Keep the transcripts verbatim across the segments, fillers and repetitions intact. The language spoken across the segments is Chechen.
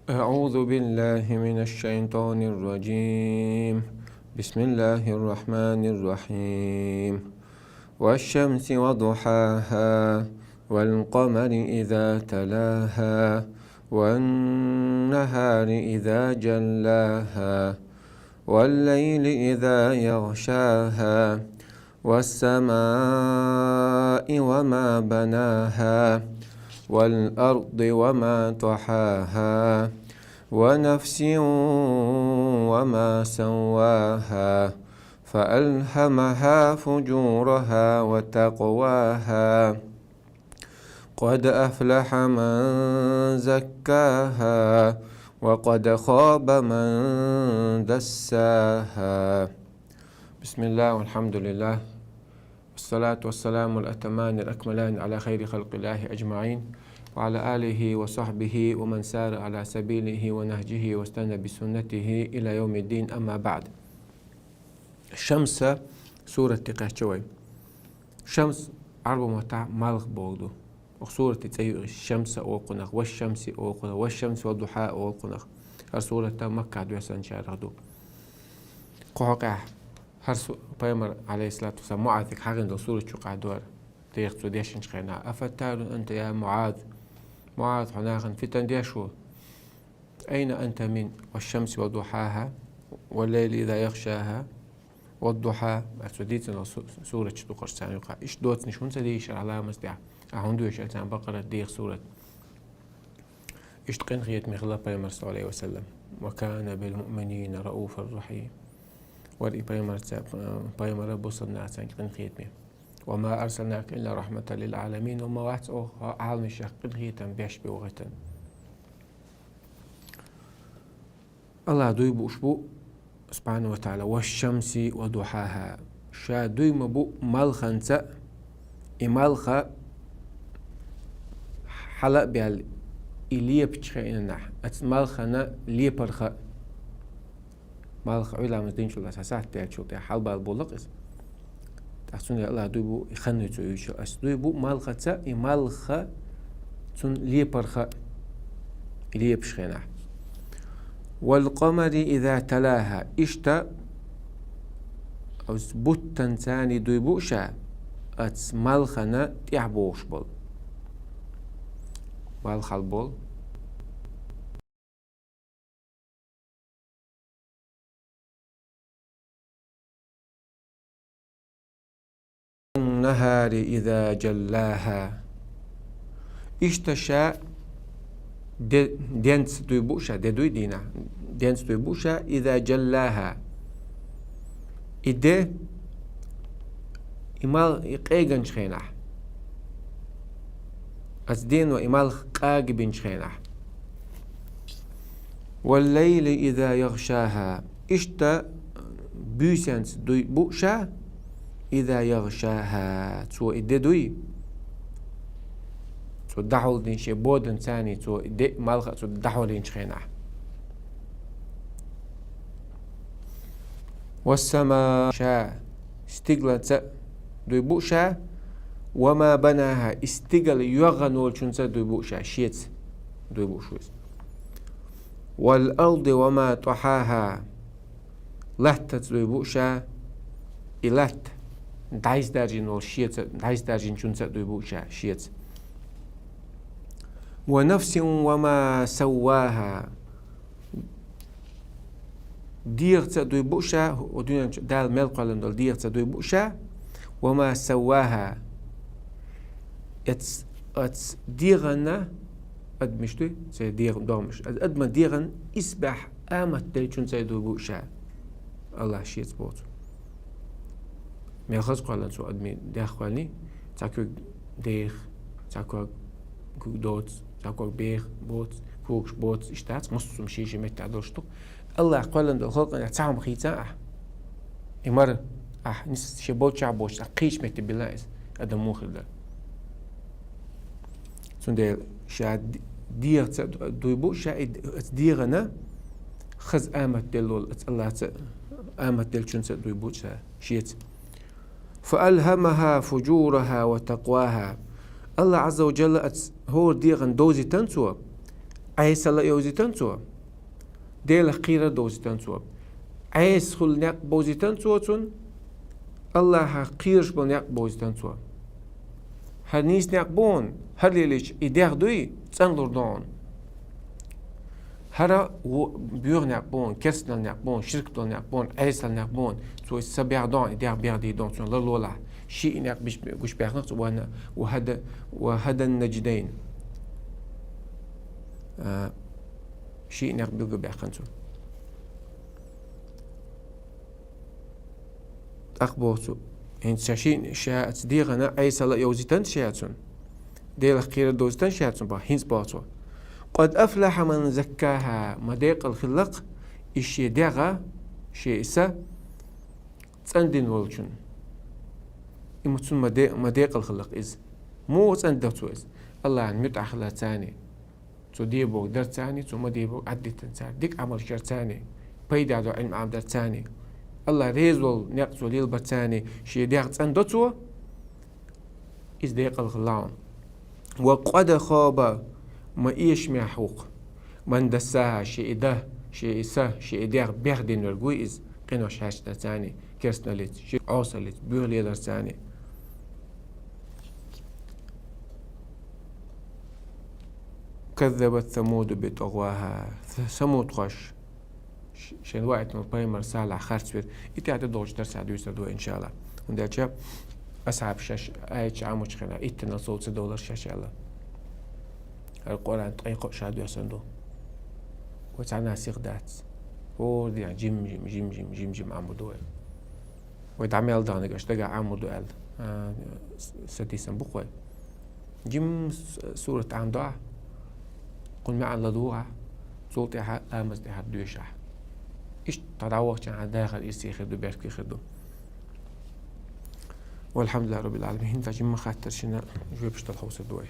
أعوذ بالله من الشيطان الرجيم. بسم الله الرحمن الرحيم. والشمس وضحاها، والقمر إذا تلاها، والنهار إذا جلاها، والليل إذا يغشاها، والسماء وما بناها، والأرض وما طحاها، ونفس وما سواها، فألهمها فجورها وتقواها. قد أفلح من زكاها، وقد خاب من دساها. بسم الله والحمد لله، والصلاة والسلام الأتمان الأكملان على خير خلق الله أجمعين، وعلى آله وصحبه ومن سار على سبيله ونهجه واستنى بسنته إلى يوم الدين، أما بعد. Шамса сурат тӀакхаьчча вай. Шамс Ӏарбий маттахь малх бохург ду. Оха сурата цӀе ю Шамса олу кхунах, ва Шамси олу кхунах, ва Шамси ва Духьа олу кхунах. ХӀара сурат Маккахь доьссинчарах ду. Кху хьокъехь хӀара су-, пайхамар, алейхиссалату вассалам, МуӀазига хьахийна долу сурат чу къахьоьду. Деха цо дешначу хенахь: «Афаттанун анта, я МуӀаз?» МуӀаз, хьо нахана фитна деш ву? «Айна анта мин ва шамси ва духьаха, ва лейли иза яхшаха, ва духьа». Ас цо дийцина су-, сурат чу дукхарш царна юкъахь. Иштта доцнаш хӀунда ца дийшира ламаз тӀехь? Ахьа хӀунда доьшу царна Бакъарат деха сурат? Иштта къинхетаме хилла пайхамар, саллаллаху Ӏалайхи ва саллам. «Ва кана бил муъминина рауфар рахьим». Вара и пайхамарца, пайхамара бусалба нахаца къинхетаме. «Ва ма арсалнака илла рахьматан лил Ӏаламин», ва ма вац оха Ӏаламашех къинхетам беш бен вахийтина. Аллах дуй бууш бу, субхьанаху ва тагӀала, «Ва шамси ва духьаха». Ша дуй ма бу малханца, и малха хьала а баьлла, и лепачу хенахь, оцу малхана лепарх а. Малх Ӏуьйламаз динчул тӀаьхьа сахьт даьллачул тӀаьхьа хьалабала болу-кх иза. ТӀаккха цундела Аллах дуй бу и хан дуьйцу уьйчу. Ас дуй бу малхаца, и малха цунна лепарх а, и лепаш хенахь. «Вал къамари иза талаха». Иштта оцу буттанца дуй бу ша, оцу малхана тӀехь бохуш болу. Малх хьалаболу. «Нахари иза джаллаха». Иштта ша де-, денца дуй бу ша, де дуй дийнахь, денца дуй бу ша, иза джаллаха. И де, и мал, и къеганчу хенахь. Оцу дено и малх къагабинчу хенахь. «Вал лайли иза ягӀшаха». Иштта буьйсанца дуй бу ша, иза ягӀшаха, цо и де дуй. Цо дӀахьулдина шен боданца цо и де, малх а цо дӀахьулдинчу хенахь. «Вассама», ша стигалца дуй бу ша, «ва ма банаха», и стигала йоьгӀна волчунца дуй бу ша, шеца дуй бу шу иза. «Вал арди ва ма тахаха», латтаца дуй бу ша, и латта дӀайсадаржийна волу шеца, дӀайсадаржийначунца дуй бу ша, шеца. «Ва нафсин ва ма савваха». ДегӀаца дуй бу ша, хӀу дуьнен чу Дала мел кхоьллина долу дегӀаца дуй бу ша, «ва ма савваха». Эц-, оцу дегӀана, адамаш дуй, церан дегӀан догӀмаш, оцу адаман дегӀана исбаьхьа амат деллачунца дуй бу ша. Аллах шеца боцу. Мел хаза кхоьллина цо адамийн дегӀ кхоьллиний, цхьа куьг деха, цхьа куьг, куьг доца, цхьа куьг беха, боца, когаш боца, иштта дац, массо а хӀума шен-шен меттехь долуш ду. Аллах кхоьллина долу халкъана цхьа хӀума хийцан ахь. И мара ахь нис шен болчохь боцуш, ахь кхечу метте билла иза, адам муха хир дара. Цундела ша д-, дегӀаца дуй бу ша, и д-, оцу дегӀана хаза амат делла волу, оцу Аллаца амат деллачунца дуй бу ша шеца. «Фа алхамаха фуджураха ва такъваха». Аллах Азза ва Джалла оцу хӀора дегӀана довзийтина цо, Ӏесал а йовзийтан цо, Делах кхерар довзийтан цо. Ӏеса хула некъ бовзийтан цо цунна, Аллахьах кхераш бола некъ бовзийтан цо. ХӀара нийса некъ ба хьона, хӀара лелийча и дегӀ дуй, цӀена лур ду хьона. ХӀара во-, боьха некъ ба хьона, керстанал некъ ба хьона, ширк дола некъ ба хьона, Ӏесал некъ ба хьона. Цо из са бегӀ ду хьона, и дегӀ бегӀ дий ду хьона, цунна лар лолахь. Ши и некъ биш-, гуш баьхнах цо, ва, ва хӀада-, ва хӀадан надждайн. А, ши и некъ билгал баьккхина цо. ТӀаккха боху цо, хӀинца ша ши, ша ца дегӀана, Ӏесал а йовзийтан ша цунна. Делах кхерар довзийтан ша цунна, боху, хӀинца боху цо. «Къад афлахьа ман заккахьа», ма декъала хилла-кх и шен дегӀ, шен и са цӀандина волчунна. И ма цунна ма де-, ма декъала хилла-кх иза. Муха цӀандо цо иза? Аллахьан муьтӀахь хиларца а, цо де бохург дарца а, цо ма де бохург Ӏаддитарца а, дика Ӏамалш ярца а, пайда долу Ӏилма Ӏамадарца а, Аллахь реза волу некъ цо лелабарца а шен дегӀ цӀандо цо, иза декъала хилла хьуна. «Ва къада хаба», ма эшамехь ву-кх, «ман дассахьа», шен и да, шен и са, шен и дегӀ бегӀ дина верг вуй иза, къинош хьаьрчнарца а, керстаналлица, ширк, Ӏесаллица, боьха леларца а. «Каззабат Самуду би тӀагӀвахьа». Самудхоша ш-, шайна ваийтина пайхамар Салахь харцвира. И тӀаьхьа тӀедогӀучу дарсехь дуьйцур ду, иншаллахь. ХӀунда аьлча асхьабаш шаьш аяташ Ӏамочу хенахь, иттанал сов ца довлар шаьш аьлла. ХӀара Къуръан ткъе кхоъ ша доьссина ду. Вай цхьаннахьа сиха дац. ХӀора дийнахь жим-жим, жим-жим, жим-жим Ӏамор ду вай. Вай дӀа мел даханиг аша дагахь Ӏамор ду аьлла, а, с-, сатийсам бу-кх вай. Жим с-, сурат Ӏамадахь, кхунна маьӀна ладугӀахь, цул тӀаьхьа ламаз тӀехьара доьшахь. Иштта тхо дӀавахчахьана дахар ирсе хир ду, бертке хир ду. Валхьамдулиллахьи Роббил Ӏаламин. ХӀинца жимма хаттар шина жоьпаш дала хьовсур ду вай.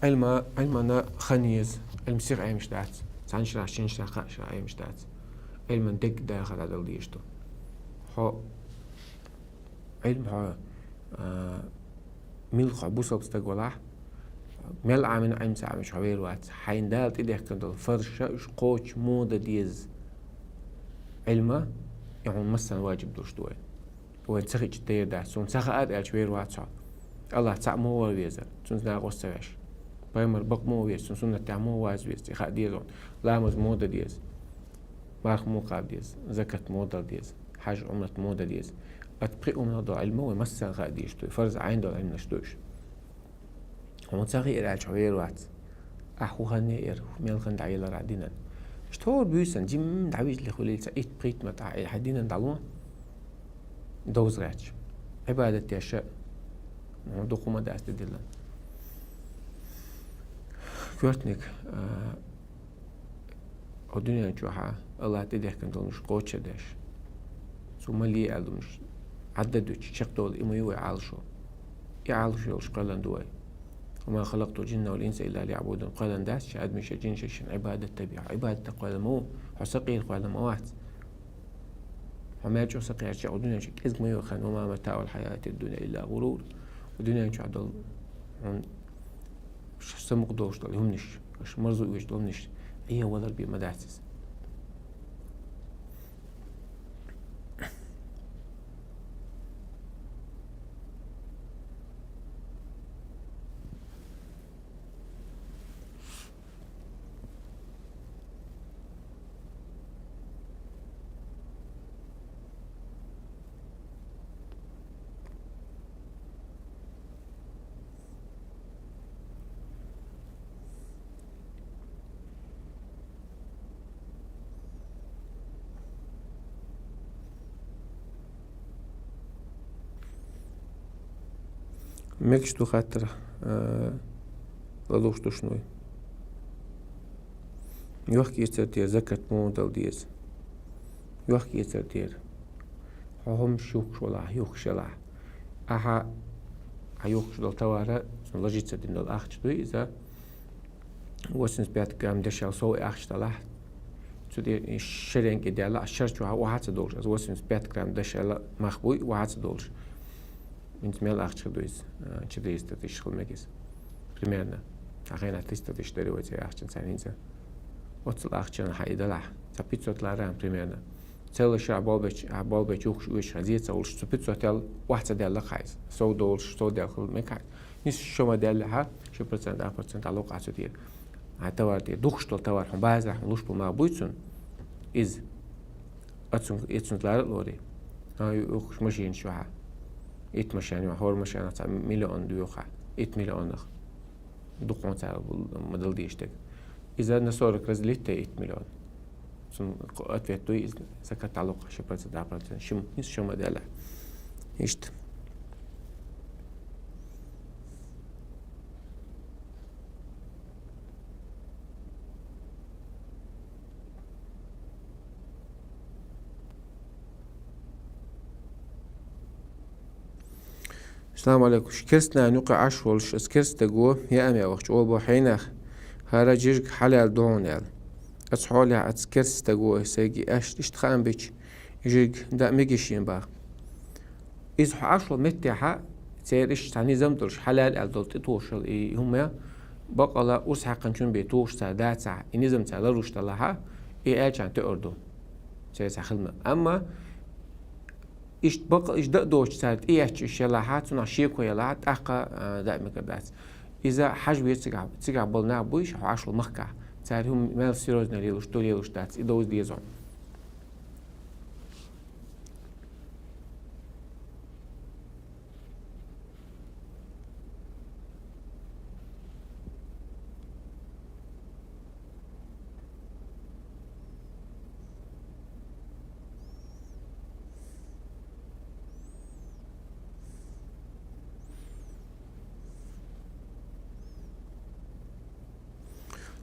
Ӏилма, Ӏилмана хан еза, Ӏилма сиха Ӏемаш дац, цхьана шарахь, шина шарахь, кхаа шарахь Ӏемаш дац. Ӏилман дерг дахар дӀадала дезаш ду. Хьо, Ӏилма хьо, а, мила хьо бусалба стаг валахь, мел Ӏамина Ӏилма ца Ӏамича хьо вер вац. Хьайна Дала тӀедехкина долу фарзаш уьш кхочуш муха дан деза Ӏилма, и хьуна массарна ваджиб долуш ду вай. Вайна ца хиъча тера дац. Суна ца хаьара аьлча вер вац хьо. Аллахь цхьаъ муха вар веза, цуьнца накъост ца веш. Пайхамар бакъ муха веза, цуьнан суннатехь муха ваза веза, и хаа деза хьуна. Ламаз муха дан деза, марха муха кхаба деза, закат муха дала деза, хьаж, Ӏумрат муха дан деза. Ат пхи уманах долу Ӏилма вай массарна хаа дезаш ду, фарз Ӏайн долу Ӏилманаш ду уьш. Хьуна ца хиира аьлча хьо вер вац. Ахь хӀун хан яра, мел хан дӀаелара ахь динан. Иштта хӀора буьйсанна, жимма дӀавижале хуьлийла цхьа итт-пхийтта минот ахь, хьайн динан дӀало, довза гӀерташ. Ӏибадат деш а, ну, дукха хӀума дац тӀедиллина. Коьртаниг, а, Хьо дуьнен чохь Аллахь тӀедехкина долуш кхочушдеш. Цо ма ле аьлла долуш, Ӏадда дуьтуш, чекхдолу и ма ю вай Ӏалашо. И Ӏалашо йолуш кхоьллина ду вай. «Ва ма халакътул жинна вал инса илла лиъбудун». Кхоьллина дац шен адамаш а, жинаш а шен Ӏибадат дан бен. Ӏибадат дан кхоьллина ма ву, хьо сакъера кхоьллина ма вац. Хьо мел чӀогӀа сакъерча, хьо дуьнен чу кӀезиг ма йо хан, «ва ма матаъул хьаятид дунья илла гӀурур». Хьо дуьнен чохь долу, хьуна, ш-, самукъа долуш долу хӀуманаш, аша марзо оьцуш долу хӀуманаш, Ӏехавалар бен ма дац иза. Мегаш ду хаттар, а, ладугӀуш ду шуна вай. Йохк-эцар тера закат муха дала деза? Йохк-эцар тера. Хьо хӀумаш юхкуш валахь, юхкуш ялахь. Ахьа, хьан юхкуш долу товара, цунна ложиться дина долу ахча дуй иза, восемьдесят пять грамм дешал сов и ахча далахь. Цу тӀе шеренга и даьлла, а шер чохь охьа ца долуш, аса восемьдесят пять грамм дешал мах буй, охьа ца долуш. ХӀинца мел ахча хир ду иза? А, четыреста тысяч хила мега иза. Примерно. Цхьа хенахь триста тысяч дари вай церан ахчанца хьаьнца. Оццул ахчанна хьан и далахь. Цхьа пятьсот лара примерно. Целый шо болбечу, а, болбечу юхкуш уьш хьан зе ца волуш, цу пятьсот ял охьа ца даьлла хьайза. Сов долуш, сов даьлла хила мега хьайза. Нис шо ма даьлла хьа, ши процент, а процент алокъа ацу тӀера. А товар тӀера, духкуш долу товар хьун базарахь хьун луш бу ма буй цунна. Иза. Ацун, ицунца лара а лорий. А, ю-, юхкуш машина чохьа. Ит машина, хӀора машина цхьа миллион дуьйхьа. Ит миллионах. Дукха цара ма дала дийш дерг. Иза на сорок разделить дай ит миллион. Цун ответ дуй иза, закат алокъа ши процент, а процент. Шим, ис шо ма делла. Иштта. Салам алейкум. Ш-, керстанан юкъа Ӏаш волуш, ас керстаго, яа ме вахча, олабо хьенах, хӀара жижиг хьалаьлла ду хьуна аьлла. Ас хьолехь ас керстаго, сайги аьшта иштта хаам бича, жижиг даа мегиш йина баха. Иза хьо Ӏаш волу меттехьа, церан иштта цхьа низам долуш, хьалаьлла аьлла долу тӀетухуш йолу и хӀума, бакъала урс хьаькхначун бен тухуш цара дацахь, и низам цара ларуш далахьа, и аьлча тоьар ду. Церан цхьа хилма. Амма Иштта бакъ-, иштта дан а доцуш цара тӀеэцча уьш ялахьа, цунах шеко ялахьа, тӀаккха, а, даа мегар дац. Иза хьажа веза цигахь, цигахь болу нах буй, хьо Ӏаш волу махкахь. Цара хӀума мел серьёзно лелуш, ду лелуш дац, и довза деза хьуна.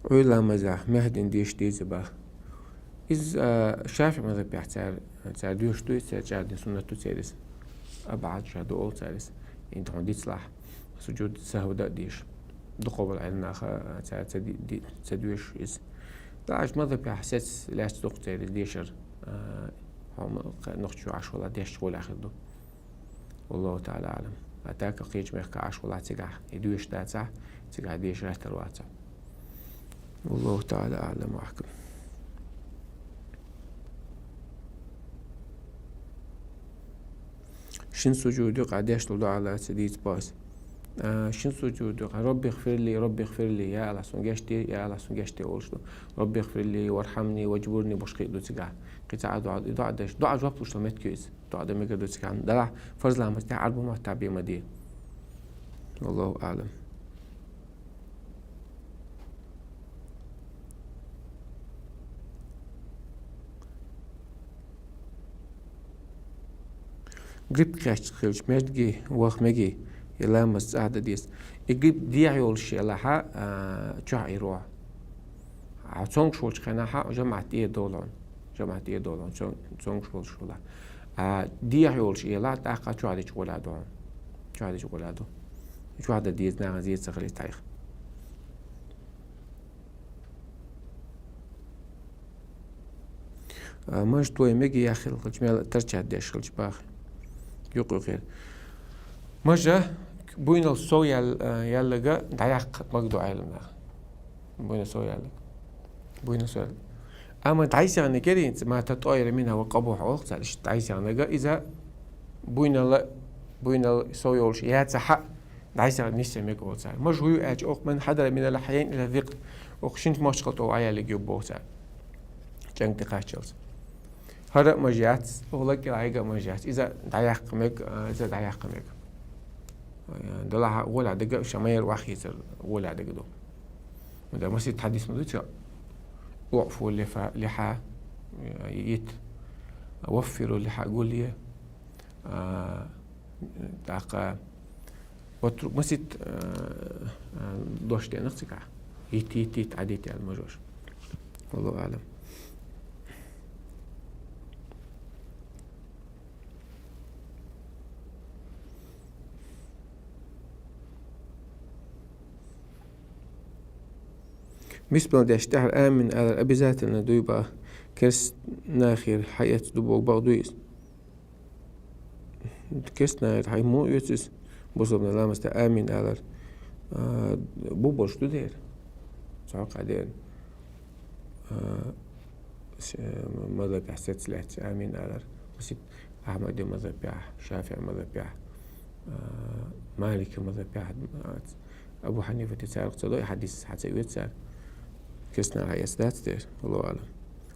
Ӏуьйламазехь Мехьдин деша деза баха. Иза, а, шафиӀ мазхабехь цара, цара доьшуш ду иза, цара чӀагӀдина суннат ду церан иза. Абхьад ша ду олу цара иза. Ин тхьуна дицлахь, сужуд сахӀва дан а деша. Дукхахболу Ӏилманаха цара ца ди-, ди-, ца доьшу иза. ДӀа аша мазхабехь сец лаьцна дукха церан иза дешар, а, хьо ма-, кхе-, нохчо Ӏаш вала дешча гӀолехь хир ду. Валлаху таӀала аӀлам. А так кхечу мехкахь Ӏаш вала цигахь, и доьшуш дацахь, цигахь деша гӀертар вацахь. Валлаху таӀала аӀлам ва ахкам. Шин сужуд юкъа деш долу дуӀа лаца дийца боху иза. А, шин сужуд юкъа: «Робби гӀфирли, Робби гӀфирли», «Я Аллах, сон гечде», «Я Аллах, сон гечде», олуш ду. «Робби гӀфирли, вархьамни, важбурни», бохуш кхин а ду цигахь. Кхин цхьа а дуӀа, и дуӀа деш, дуӀа жоп луш долу меттиг ю иза. ДоӀа дан мегар ду цигахь. Делахь фарз ламаз тӀехь Ӏарбу маттахь бен ма де. Валлаху аӀлам. Грипп кхаьчча хилча, междиге ваха мегий, я ламаз цӀа дан деза. И грипп дехьа йолуш елахьа, а, чохь эр ву хьо. Хьо цомгуш волчу хенахьа жамаӀат тӀера долу хьуна. ЖамаӀат тӀера долу хьуна, цом-, цомгуш волуш вала. А дехьа йолуш елахь, тӀаккха чохь дечу гӀолехь ду хьуна. Чохь дечу гӀолехь ду. Чохь дан деза, нахана зен ца хилийта хьайх. А, маж твой мега яххилла хилча, мел а тарчат деш хилча баха. Юкъ-юкъера. Мажа буйнал сов ял-, а, яллага дӀаяккха мага ду Ӏелам наха. Буйнал сов яллага. Буйнал сов яллага. Амма дӀайсагӀна геринца, ма та тӀойра мина ва къабух олу цара, иштта дӀайсагӀнага иза буйнала, буйнал сов йолуш яцахьа, дӀайсагӀна нисса мега олу цара. Мажа хӀу ю аьлча, окху ман хьадара минал хьайин ила викъ, окху шинчу мочхал тӀо Ӏаяллиг ю боху цара. ЧӀанг тӀе кхаччалц. ХӀара а мажа яц, оха лаккӀа Ӏайга а мажа яц. Иза дӀаяккха мега, а, иза дӀаяккха мега. Далахьа гӀолехь дага, ша майра ваххийцар гӀолехь дага ду. Ма да масит хьадис ма ду ца. «УӀфу лиха-, лиха», ит. «Ваффиру лиха», гулъе. А, тӀаккха ватру-, масит, а, а, дош денах цигахь. Ит, ит, ит, Ӏадит аьлла мажош. Валлаху аӀлам. Мисбал деш тӀаьхьа амин алар обязательно дуй баха, керст нахера хьаэц ду боху бакъ дуй иза? Керстанахьа хьай мо оьцу иза, бусалба нах ламаз тӀа амин алар. А, бу болуш ду дера. Цхьа кхаь дена. А, ш-, мазхабехь сецца лаьцна амин алар. Масит Ахьмаде мазхабехь, ШафиӀ мазхабехь, а, Малике мазхабехь, а, Абу Хьанифате царах ца до, и хьадис хьа ца оьцу цара. Керстанахьа хьаэца дац дера, Аллаху аӀлам.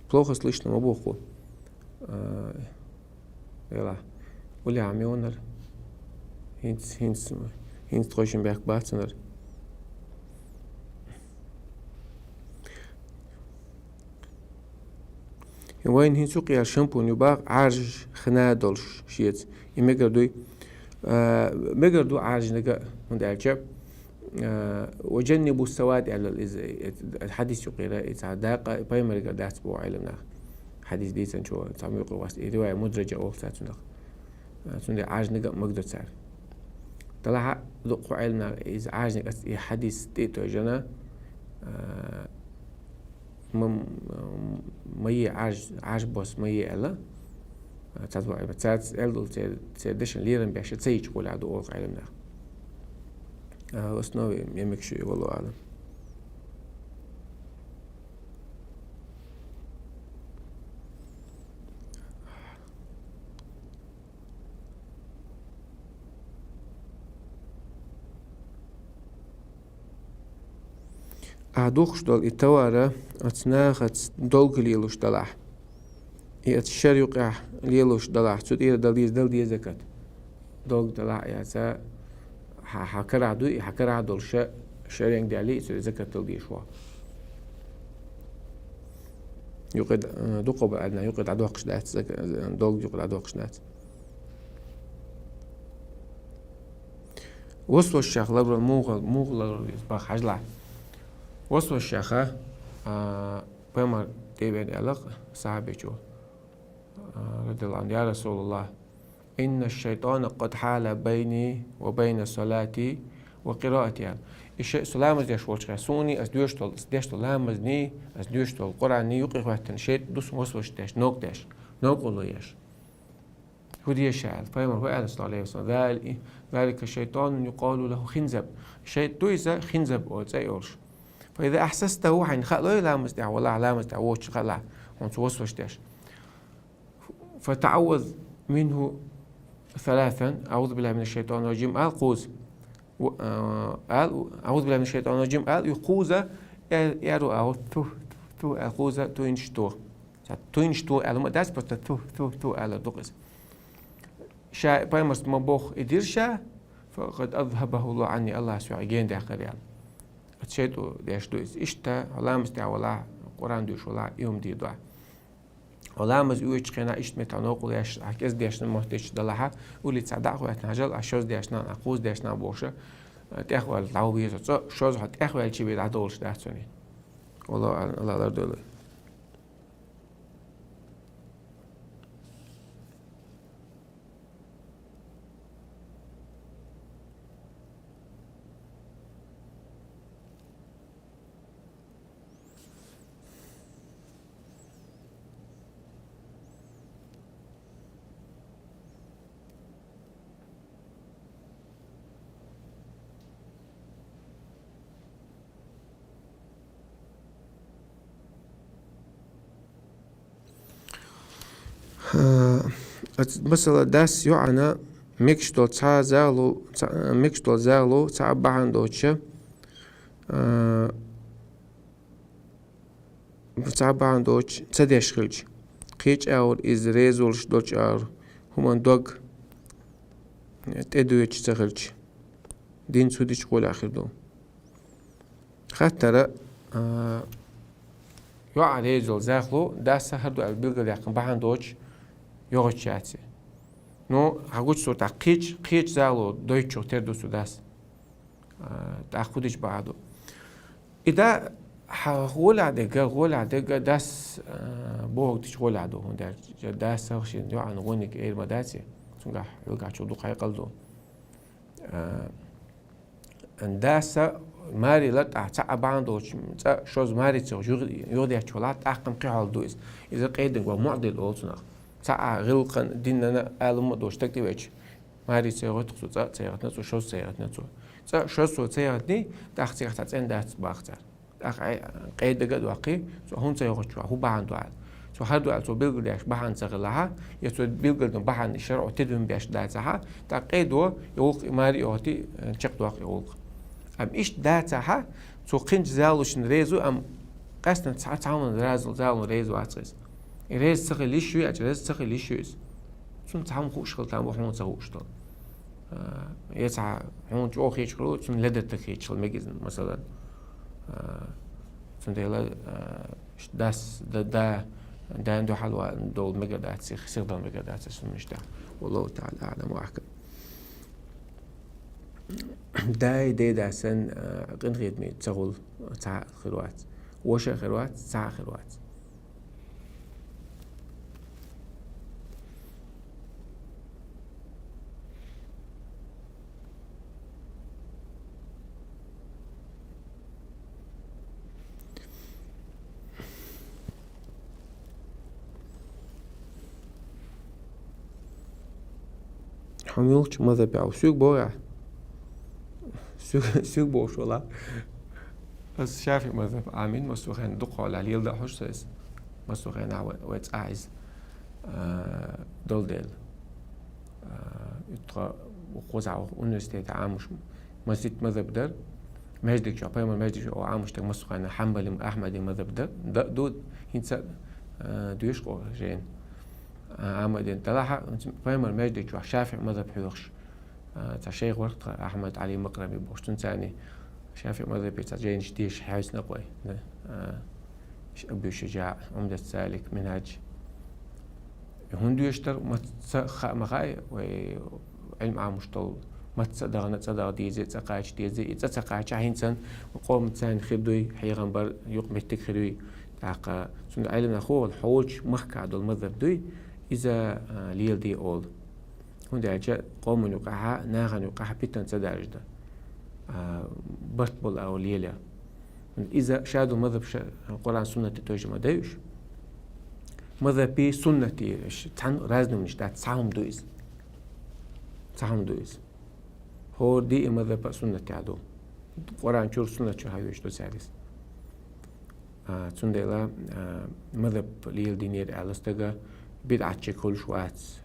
Плохо слышно ма боху. А, Вела. Уле Ӏамионар. ХӀинц, хӀинц, хӀинц тхойшин бехк бацанар. Вайн хӀинц юкъера шампунь ю бакъ Ӏаржа хина долуш шеца. И мегар дуй? А, мегар ду Ӏаржанага, хӀунда аьлча, а, «Ва жаннибу савад», аьлла иза, э, хьадис юкъера, и цхьа дакъа пайхамарегара дац боху Ӏелам нах. Хьадис дийцинчо, цхьа муьйкъе васт, и ривая мудраджа олу цара цунах. А, цундела Ӏаржанага а магадо цара. Талахьа дукха Ӏелам нах иза Ӏаржаниг ац и хьадис тӀе а тойжана, а, ма, ма е Ӏарж-, Ӏарж бос ма е аьлла. А, цац бо-, цац аьлла долу церан, церан дешан лерам беш ца йича гӀолехь ду олу Ӏелам нах. А, в основе мемик шу и, валлаху аълам. Ахьа духкуш долу и товара оцу нахаца долг лелош далахь, и оцу шер юкъехь лелош далахь, цу тӀера дала деза, дала деза закат. Долг далахь а яца, хьан, хьан карахь дуй, и хьан карахь долу ша, шеренга даьлли, и цуьра закат дала дезаш ву. Юкъе д-, э, дукха баьлла, юкъе дӀадоккхуш дац, зак-, э, долг юкъе дӀадоккхуш дац. Васвасчех ларван мугӀал-, мугӀал ларван иза баха хьажлахь. Васвасчеха, а, пайхамар тӀевеана аьлла сахьабечо, а, радияллаху анхӀу: «Я Расулаллах, инна шайтана къад хьала байни ва байна салати ва къираати», аьлла. И шей-, со ламаз деш волчу хенахь, суна ас доьшуш долу, ас деш долу ламазний, ас доьшуш долу Къуръанний юкъе хӀоьттина шайтӀа ду суна васвас деш, новкъа деш, новкъарло еш. ХӀун деза ша аьлла? Пайхамар хӀун аьлла, саллаллаху алейхи ва саллям: «Зали-, залика шайтанун юкъалу лаху Хинзаб». ШайтӀа ду иза, Хинзаб олу цӀе йолуш. «Фа иза ахьсастаху», хьайна хаало ламаз тӀехь валахь, ламаз тӀехь воцуш хаалахь, хьуна цо васвас деш. «Фа таӀавваз минху саласан, аъузу биллахи мина шайтани раджим», аьлла кхуза. Ва, а, аьлла, «аъузу биллахи мина шайтани раджим», аьлла, и кхуза, э, аьлла, аьлла, ту, ту, ту, аьлла, кхуза, туьйнаш ту. Ца туьйнаш ту аьлла ма дац, просто ту, ту, ту аьлла ду-кх иза. Ша пайхамарс ма боху и дира ша, «факъад азхабахуллаху анни», Аллахьас юьхьа гена даьккхира аьлла. Оцу шайтӀа деш ду иза. Иштта, хьо ламаз тӀехь валахь, Къуръан дуьйш валахь, и хӀума дийр ду ахь. Хьо ламаз оьцучу хенахь иштта метта новкъарло еш, ахь кӀезиг дешна мотт дечу далахьа, улица дӀа а хӀоьттина хьажал, ахь шозза дешна, ахь кхузза дешна бохуша, тӀехваьлла дӀаван веза. Цо шозза хьо тӀехваьллачи бен дӀадолуш дац цуьнан. Валлаху аълам, Аллах лардойла. Э, ац-, масала, дас йоӀана мегаш долу цхьа а загӀало, цхьа, э, мегаш долу загӀало цхьа а бахьана доцуша, э, цхьа а бахьана доцуша ца деш хилча, кхечу агӀор иза реза волуш долчу агӀор хӀуманан дог, э, тӀедоьдуш ца хилча, динца хӀун дича гӀолехь хир ду. Хаттара, а, йоӀана реза йолу загӀало дас хӀара ду аьлла билгалъяьккхина бахьана доцуш йогӀуш яц и. Ну, хьан гучу суртахь кхечу, кхечу загӀало дойтучух тера ду цу дас. А, тӀаккха хӀун дича бахьана ду. И да, хьан гӀолехь дерг, гӀолехь дерг дас, а, бохург дича гӀолехь ду, хӀунда аьлча дас шен йоӀана гӀониг эр ма дац и. Цуьнгахь хьоьгахь чу дукха хьекъал ду. А, Даса маре лар тӀехь цхьа а бахьана доцуш, цкъа шозза маре ца хилча юха-, юхадетташ валахь, тӀаккха-м кхин хьал ду иза. Иза къединга ван муӀдил олу цунах. Цхьа а гӀиллакхан, динан а, Ӏаламан а доцуш стаг тӀевеача, Маре ца йоагӀий-кх цо, цкъа а ца яхийтина цо, шозза ца яхийтина цо. Цкъа, шозза цо ца яхийтиний, тӀаккха цигахь цхьа цӀен дац бах цар. ТӀаккха Ӏе-, къе дагадоаккхий, цо хӀунда ца йоагӀий-кх хьо, хӀун бахьана ду аьлла. Цо хӀара ду аьлла, цо билгалдеш бахьана ца хилахь, е цо билгалдина бахьана шарӀо тидам беш дацахь, тӀаккха къе до, и гӀулакх, и маре йоагӀий-кх, э, чакхдоаккх и гӀулакх. Амма иштта дацахь, цо кхинчу залочунна реза ву, амма къаьстина цхьа-, цхьамма раза-, залочунна реза вац иза. И реза ца хила йиш юй, аьлча, реза ца хила йиш ю иза. Цунна цхьамма хууш хила там бу, хьуна ца хууш долу. А, я цхьа хьуна чӀогӀа хеташ хир ву, цунна ледара стаг хеташ хила мега иза, масала. А, цундела, а, ш-, дас, да, да, дана дуьхьал ва-, долу мегар дац, сих-, сихдала мегар дац, цунна иштта. Валлаху таӀала аӀлам ва ахкам. Дай, дедас санна, а, къинхетаме ца хуьлу цхьа а хир вац. Ваша а хир вац, цхьа а хир вац. Хьо муьлхачу мазхӀабехь ву? Соьга боху ахь? Соьга, соьга бохуш валахь. Ас ШафиӀи мазхӀаб Ӏамийна, массо а хенахь дукха хьолахь леладаьхьаш ду аса. Массо а хенахь вай, вай цӀахь иза, а, долу дела. А, и тхо, кхузахь университетехь Ӏамош маситта мазхӀаб дара. Маьждиг чохь, пайхамар маьждиг чохь Ӏамош дерг массо а хенахь Хьанбали, Ахьмади мазхӀаб дара. Д-, ду, хӀинца, а, доьшу кху жайна. А, Ахьмадин талахьа, пайхамар маьждиг чохь ШафиӀи мазхӀаб хьоьхуш. А, цхьа шайх вара тхан, Ахьмад Ӏали Макърами бохуш, цуьнан царний ШафиӀи мазхӀабе цхьа жайнаш деша хьаьвсина кхуьй. Да. А, ш-, Абу Шужаъ, Умдат Салик, Минхьаж. ХӀунда доьшуш дара, маца хаа ма хаьа, вай Ӏилма Ӏамош долу, маца а дахана, цӀа даха деза, цӀа кхача деза, и цӀа ца кхачахь, хӀинца къоман царна хир дуй, хьехам бар, юкъаметтиг хир юй. ТӀаккха цуьнан Ӏеламнах хӀун олу, хьо волчу махкахь долу мазхӀаб дуй, иза, а, леладе олу. ХӀунда аьлча къоман юкъахь, нахана юкъахь питана ца даржа дан. А, барт болу агӀор лелаян. Иза ша долу мазхӀаб ша Къуръан-суннате тойжа ма дайуш. МазхӀаби, суннати, ш-, цхьаьна разный хӀуманаш дац, цхьа хӀума ду иза. Цхьа хӀума ду иза. ХӀора диъ мазхӀаб а суннатехь ду. Къуръан чуьра, суннат чуьра хьайоьжуш ду цара иза. А, цундела, а, мазхӀаб леладинера аьлла стага бидӀатчиг хуьлуш вац.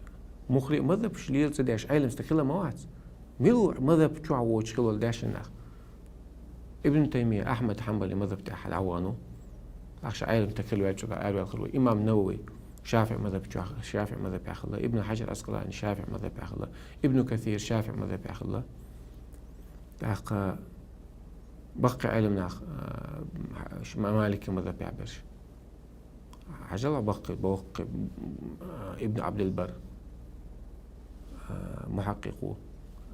Муххале а мазхӀабаш лела ца деш Ӏелам стаг хила ма вац. Мила ву мазхӀаб чохь воцуш хилла дешна нах? Ибн Таймия, Ахьмад Хьанбали мазхӀаб тӀехь дӀавахана ву. Ахьа ша Ӏелам стаг хила ваьлча, араваьлла хир ву. Имам Навави ШафиӀи мазхӀаб чохь, ШафиӀи мазхӀабехь хилла. Ибн Хьаджар Ӏаскъалани ШафиӀи мазхӀабехь хилла. Ибн Касир ШафиӀи мазхӀабехь хилла. ТӀаккха баккхий Ӏеламнах, а, ш-, Малики мазхӀабехь берш. Хьажал баккхий, баккхий, а, Ибн Ӏабдил-Барр, а, мухьаккъикъ ву,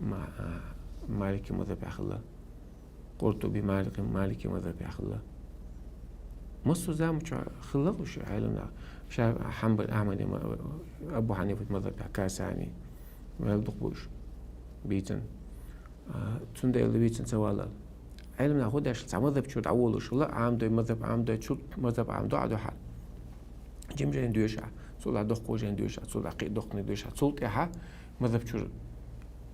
ма-, а, Малики мазхӀабехь хилла. Къуртуби Малики, Малики мазхӀабехь хилла. Массо а заман чохь хилла уьш Ӏеламнах. Ша-, Хьанбал, Ахьмади ма-, Абу Хьанифат мазхӀабехь Касани. Мел дукха бу уьш бийцина. А, цундела вийцина ца валлал. Ӏеламнах хӀун деш, цхьа мазхӀаб чуьра дӀаволуш хилла, Ӏамадой мазхӀаб, Ӏамадой, цу мазхӀаб Ӏамадо а дуьхьал. Жим жайна доьшахь, цул а доккхо жайна доьшахь, цул а кхин а доккхане доьшахь, цул тӀаьхьа мазхӀаб чуьра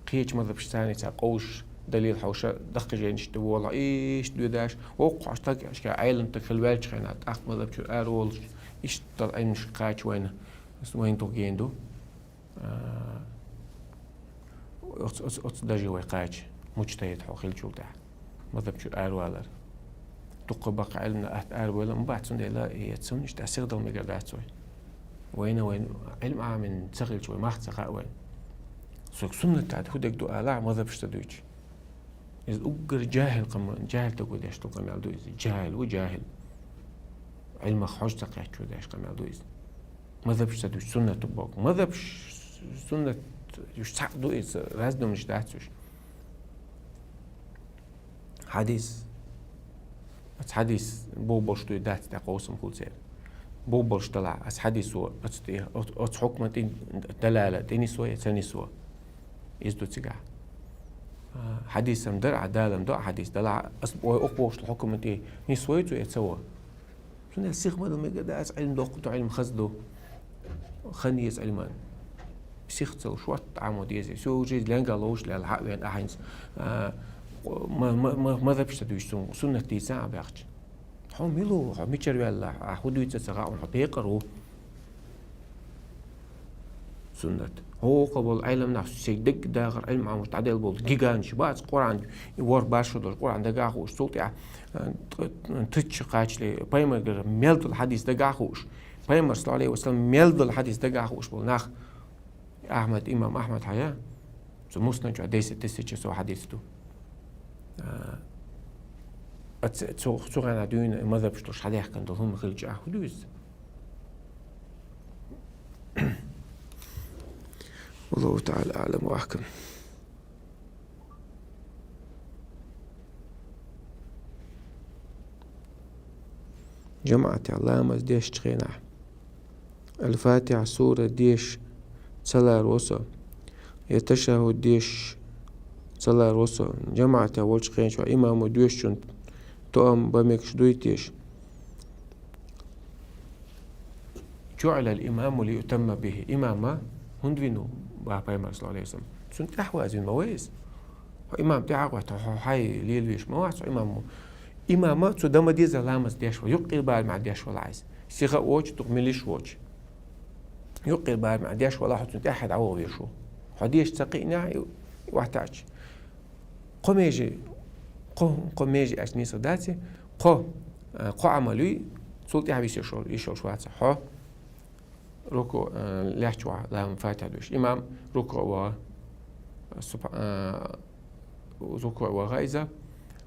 кхечу мазхӀабаш царний цхьа къовсуш, далил хьовша, даккхий жайнаш тӀе волахь, иштта доьдаш, воккхахьа стаг, аьшка Ӏелам стаг хила ваьлча хенахь, тӀаккха мазхӀаб чуьра араволуш, иштта Ӏилманаш кхача вайна, ас вайна дукха гена ду. А, оц, оц, оц даже вай кхача, муджтахӀид хьо хилчул тӀаьхьа. МазхӀаб чуьра аравалар. Дуккха баккхий Ӏеламнах атта аравала ма бац, цундела и цунна иштта сихдала мегар дац вай. Вайна, вайн Ӏилма Ӏамийна ца хилча, вай мах ца хаьа вайна. Соьга суннат тӀехь хӀун дерг ду алахь, мазхӀабаш ца дуьйцуш. Иза уггар жахӀил къам, жахӀил стага деш долу къамел ду иза. ЖахӀил ву, жахӀил. Ӏилмах хьожа ца кхеттачо деш къамел ду иза. МазхӀабаш ца дуьйцуш суннат ду боху. МазхӀабаш, суннат уьш цхьаъ ду иза, разный хӀуманаш дац уьш. Хьадис. Аса хьадис боху болуш дуй дац, тӀаккха къовсам хуьлу церан. Боху болуш далахь, аса хьадис ву, оцу тӀе, оц-, оцу хьукма тӀе далала тӀе нисво я ца нисво. Иза ду цигахь. А, хьадисам дара, а, далам до, а, хьадис далахь, аса ой оха бохуш хьукма тӀе нисво я цо я ца во. Цундела сих ма дан мегар дац, Ӏилма доккха ду, Ӏилма хаза ду. Хан еза Ӏилман. Сих ца луш ватта Ӏамо деза. Со уже ленгал ловш лел хьа вен ахьинца. А, ма-, ма-, ма-, мазхаб ца дуьйш цунга, суннат дийца а баьхча. Хьо мила ву, хьо мичара ваьлла, а хӀу дуьйца ца хаун, хьо пекъар ву. Суннат. Хьо вокхо болу Ӏелам нах, шег дегга дахар Ӏилма Ӏамуш дӀадел болу гиганш бац, Къуръан ворх башо долу, Къуръан дагахь хууш, цул тӀаьхьа, а, т-, т-, тучча кхачале, пайхамаргара мел долу хьадис дагахь хууш. Пайхамар, саллаллаху алейхи ва саллям, мел долу хьадис дагахь хууш болу нах. Ахьмад, имам Ахьмад хьая, цу Муснад чохь десять тысяч часов хьадис ду. А, а ц-, цу, цу гӀана дуьйна мазхаб шлуш хьадаьхкина долу хӀума хилча, ахь хӀу дуьйцу? Аллаху та'ала а'лам ва ахкам. ЖамаӀатехь ламаз дешчу хенахь, Аль-Фатихьа сура деш ца ларо со, я ташаххуд деш ца ларо со, жамаӀатехь волчу хенахь имамо доьшучун тоам бан мегаш дуй теша? جعل الإمام ليؤتم به. Имам хӀунда вина ву, бах пайхамар, саллаллаху алейхи ва саллям? Цунна тӀаьхьа ваза вина ма вай иза. Хьо имам тӀаьхьа а гӀоьттина, хьо хьай лелавеш ма вац хьо имам ву. Имама цу дан ма деза ламаз деш вала, юккъера барамехь деш вала иза. Сиха а воцуш, дукха милиш а воцуш. Юккъера барамехь деш вала, хьо цунна тӀаьхьа дӀаваха веш ву. Хьо деш ца кхиънехь, и, и вахтача. Кхо меже, кхо, кхо меже аьлча нийса дац и, кхо, а, кхо Ӏамал юй, цул тӀаьхьа висеш йолуш вац хьо. Руку, а, лаьтташ ваха, лам Фатихьа дуьйш. Имам руку ваха, суб-, а, руку ваха иза,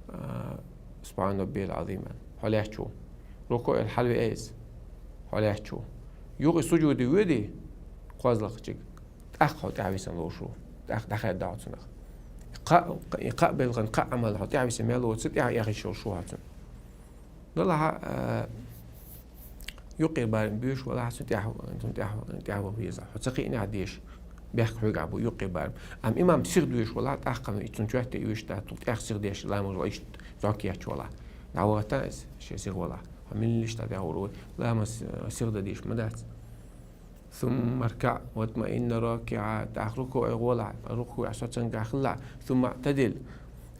а, Субхьана Раббиял Ӏазим аьлла. Хьо лаьтташ ву. Руку эл хьалаве иза. Хьо лаьтташ ву. Юха и сужуде воьдий, кхозлагӀчига. ТӀаккха хьо тӀаьхьа висина лууш ву. ТӀаккха дӀахаьдда хьо цунах. Кхаа, и кхаа белхан, кхаа Ӏамал хьо тӀаьхьа висина мел воцу, тӀаьхьа эхиш йолуш ву хьо цунна. Делахь, а, юккъера барам боьш валахь, цунна тӀаьхьа, цунна тӀаьхьа, тӀаьхьа ваха веза. Хьо ца кхиънехь деш, бехк хьоьгахь бу юккъера барам. Амма имам сиха доьшуш валахь, тӀаккха и цунна чоьтте оьшуш дац, тӀаьхьа сиха деш, ламаз вала иштта зӀок етташ валахь. ДӀавахийтахь иза, шен сиха валахь. Хьо милла иштта дӀагӀур ву, ламаз, а, сиха дан дезаш ма дац. ثم اركع واتمئن راكعا. ТӀаккха рукуӀе гӀолахь, рукуӀехь соцангахь хилалахь. ثم اعتدل.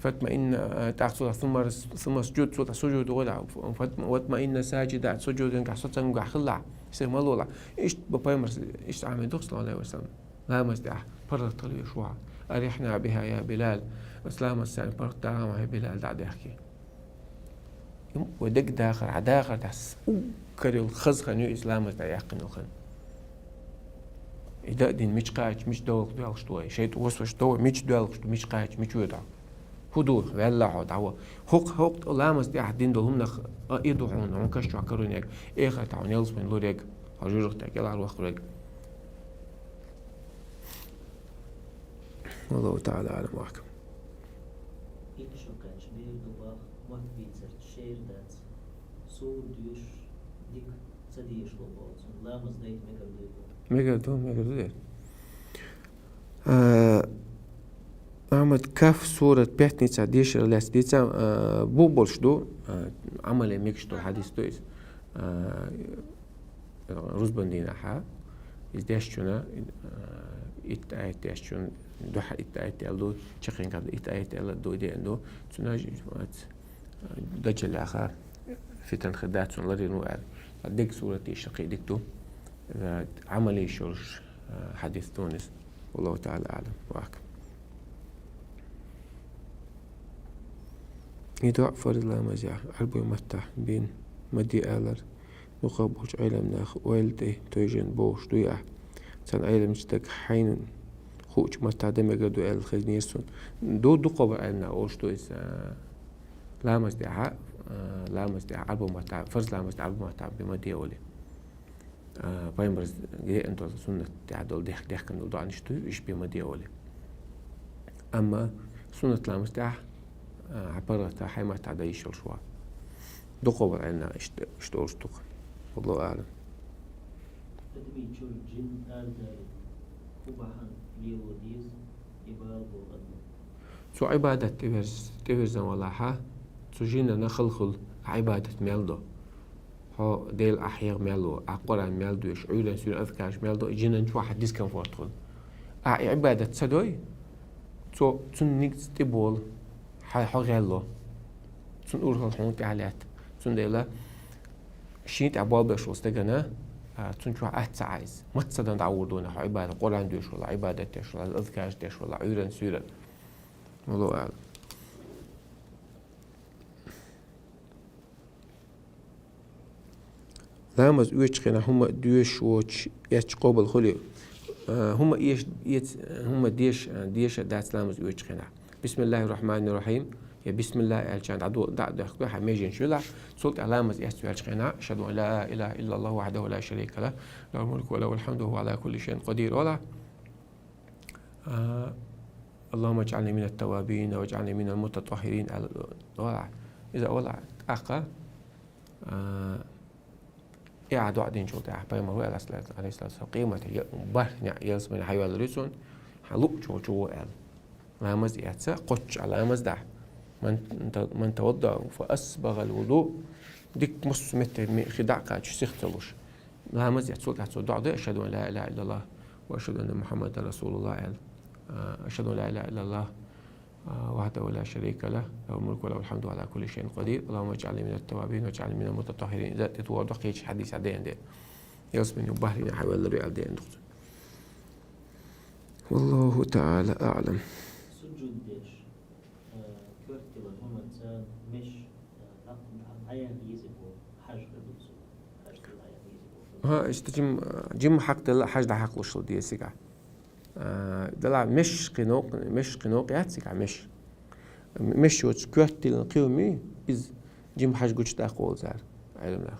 فاطمئن, э, тӀаккха цул тӀаьхьа ثم ارس-, ثم اسجد, цул тӀаьхьа сужуде гӀолахь. فاطم-, واتمئن ساجدا, сужудангахь соцангахь хилалахь. Сиха ма лолахь. Иштта бу пайхамар, иштта Ӏамийна ду-кх, саллаллаху алейхи ва саллям. Ламаз тӀехь паргӀат хила веш ву хьо. أرحنا بها يا بلال. Ас ламаз санна паргӀат дахьа, хӀай Билал, дӀа а даьхкий. Вай дагадахар, хьан дахар тӀехь уггар йолу хаза хан ю иза ламаз дӀаяьккхина йолу хан. И дан а дина мича кхача, мича доьлхуш ду вай? ШайтӀа васвас до вай, мича доьлхуш ду, мича кхача, мича воьду хьо? ХӀун ду, ваьлла хьо, дӀа ван. ХӀокху, хӀокху ламаз тӀехь дина долу хӀуманах а, и ду хьуна, хьуна каш чохь карорна ерг, эхартахь хьуна ялсамани лур ерг, хьо жоьжахатех кӀелхьарваккхар ерг. Аллаху та'ала а'лам ва ахкам. Итт шо кхаьчна бер ду бах, мотт бийцарца шер дац. Сура доьшуш дика ца дешало боху цунна, ламаз дайта мегар дуй боху? Мегар ду, мегар ду дера. А, Ахьмад, Каф сурат пятница дешар лаьцна дийца, а, бух болуш ду, а, Ӏамале мегаш долу хьадис ду иза. А, рузбан дийнахьа, иза дешчунна, а, итт аят дешчунна, дуьхьа итт аят аьлла ду, чаккхенга итт аят аьлла ду, деана ду. Цуьнан, а, дача лаьха, фитан хир дац цунна ларйина ву аьлла. Ткъа дерг сурат дийша кхин дика ду. А, Ӏамал йиш йолуш, а, хьадис ду иза. Валлаху та'ала а'лам ва ахкам. И доӀа фарз ламазехь Ӏарбой маттахь бен ма де алар, дукхах болчу Ӏелам наха ойла тӀе тевжина бохуш дуй ахь? Цхьана Ӏеламчу стага хьайна хуучу маттахь дан мегар ду аьлла хезнера суна. Ду, дукхах болу Ӏелам наха олуш ду иза, а, ламаз тӀехьа, а, ламаз тӀехьа Ӏарбой маттахь, фарз ламаз тӀехьа Ӏарбой маттахь бен ма де олий. А, пайхамарца деана долу суннат тӀехь долу дех-, дехкина долу доӀанаш ду, уьш бен ма де олий. Амма суннат ламаз тӀехь, а, хьан паргӀата хьайн маттахь дан йиш йолуш ву. Дукхах болу Ӏелам наха иштта, иштта олуш ду-кх. Валлаху а'лам. Адамийн чуьра жин арадаьлла хӀун бахьана лело деза и бала болу адам? Цо Ӏибадат тӀеверз-, тӀеверзан валахьа, цу жинана хала хуьлу, ахь Ӏибадат мел до. Хьо Дела ахь хьеха мел ву, ахь Къуръан мел доьшу, Ӏуьйранна суьйранна азкараш мел до, и жинан чохь дискомфорт хуьлу. Ахь и Ӏибадат ца дой, цо, цун нигца тӀе болу, хьо, хьо гӀелло. Цун урхалла хьуна тӀехь лаьтта. Цундела шен тӀехь болх беш волу стагана, а, цун чохь атта ца Ӏа иза. Маца дан дӀагӀур дуна хьо Ӏибадат, Къуръан доьшуш вала, Ӏибадат деш вала, азкараш деш вала, Ӏуьйранна суьйранна. Валлаху аӀлам. Ламаз оьцучу хенахь хӀума доьшуш воцуш эцча къобал хуьлий? А, хӀума эш-, эц-, хӀума деш-, а, деша дац ламаз оьцучу хенахь. Бисмиллахир-рахманир-рахим, я бисмилла аьлча дӀадо-, дӀа а дохкой, хьан меженаш йолахь, цул тӀаьхьа ламаз эцна ваьллачу хенахь, ашхаду ан ла илаха иллаллаху вахьдаху ла шарика лаху, лахул мулку ва лахул хьамду ва хӀува Ӏала кулли шайин къадир олахь. А, «Аллахумма аджӀални минат таввабин ва аджӀални минал мутатаххирин», аьлла, олахь. Иза олахь, тӀаккха, а, и ахь доӀа динчул тӀаьхьа пайхамар ву аьлла, алейхиссалату вассалам, къематан я-, бархӀ неӀ ялсамани хьайоьллур ю цунна, хьан луъучу чу ву аьлла. Ламаз эцца, кхоччуш а ламаз дахь. Ман та-, ман таваддаъа фа асбагӀал вуду. Дика массо а метте ме-, хи дӀа а кхаччуш, сих ца луш. Ламаз эцна, цул тӀаьхьа цо доӀа до: «Ашхаду ан ла илаха иллаллах ва ашхаду анна Мухаммадан расулуллах», аьлла. А, «Ашхаду ан ла илаха иллаллах, а, вахьдаху ла шарика лах, лахул мулку ва лахул хьамду ва хӀува Ӏала кулли шайин къадир, Аллахумма аджӀални минат таввабин ва аджӀални минал мутатаххирин». Иза тӀе тохар ду кхечу хьадисехь деана де. Ялсамани бархӀ неӀ хьайоьллур ю аьлла деана ду-кх цо. Валлаху таӀала аӀлам. Суджуд деш, э, коьрталла хӀуманца меш, э, дӀа-, дӀа-, дӀаяхьа еза боху, хьажа хир ду цо, хьажа хир дӀаяхьа еза боху. ХӀа, иштта жим-, жима хьакхаделла хьажа дӀахьакхалуш хила деза цигахь. А, делахь меш кхин новкъа, меш кхин новкъа яц цигахь, меш. Меш йоцу коьрталлин кхин хӀума ю, иза жима хьажа гучудаккха олу цара, Ӏеламнаха.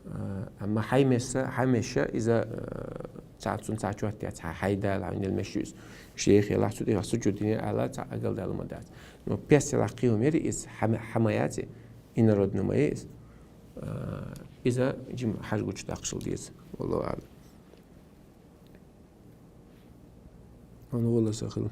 А, амма хьайн месса, хьайн мешша иза, а, цхьа, цунна цхьа чот яц, хьайн, хьайн дала, хьайн дала меш ю иза. Шех елахь, цу тӀехь суджуд дина аьлла, цхьа агалдала ма дац. Но пес елахь кхин хӀума яри иза, хьан, хьан ма яц и, инородный ма ю иза. А, иза жима хьажа гучудаккхуш хила деза. Валлаху аӀлам. Ана гӀолла сан хила.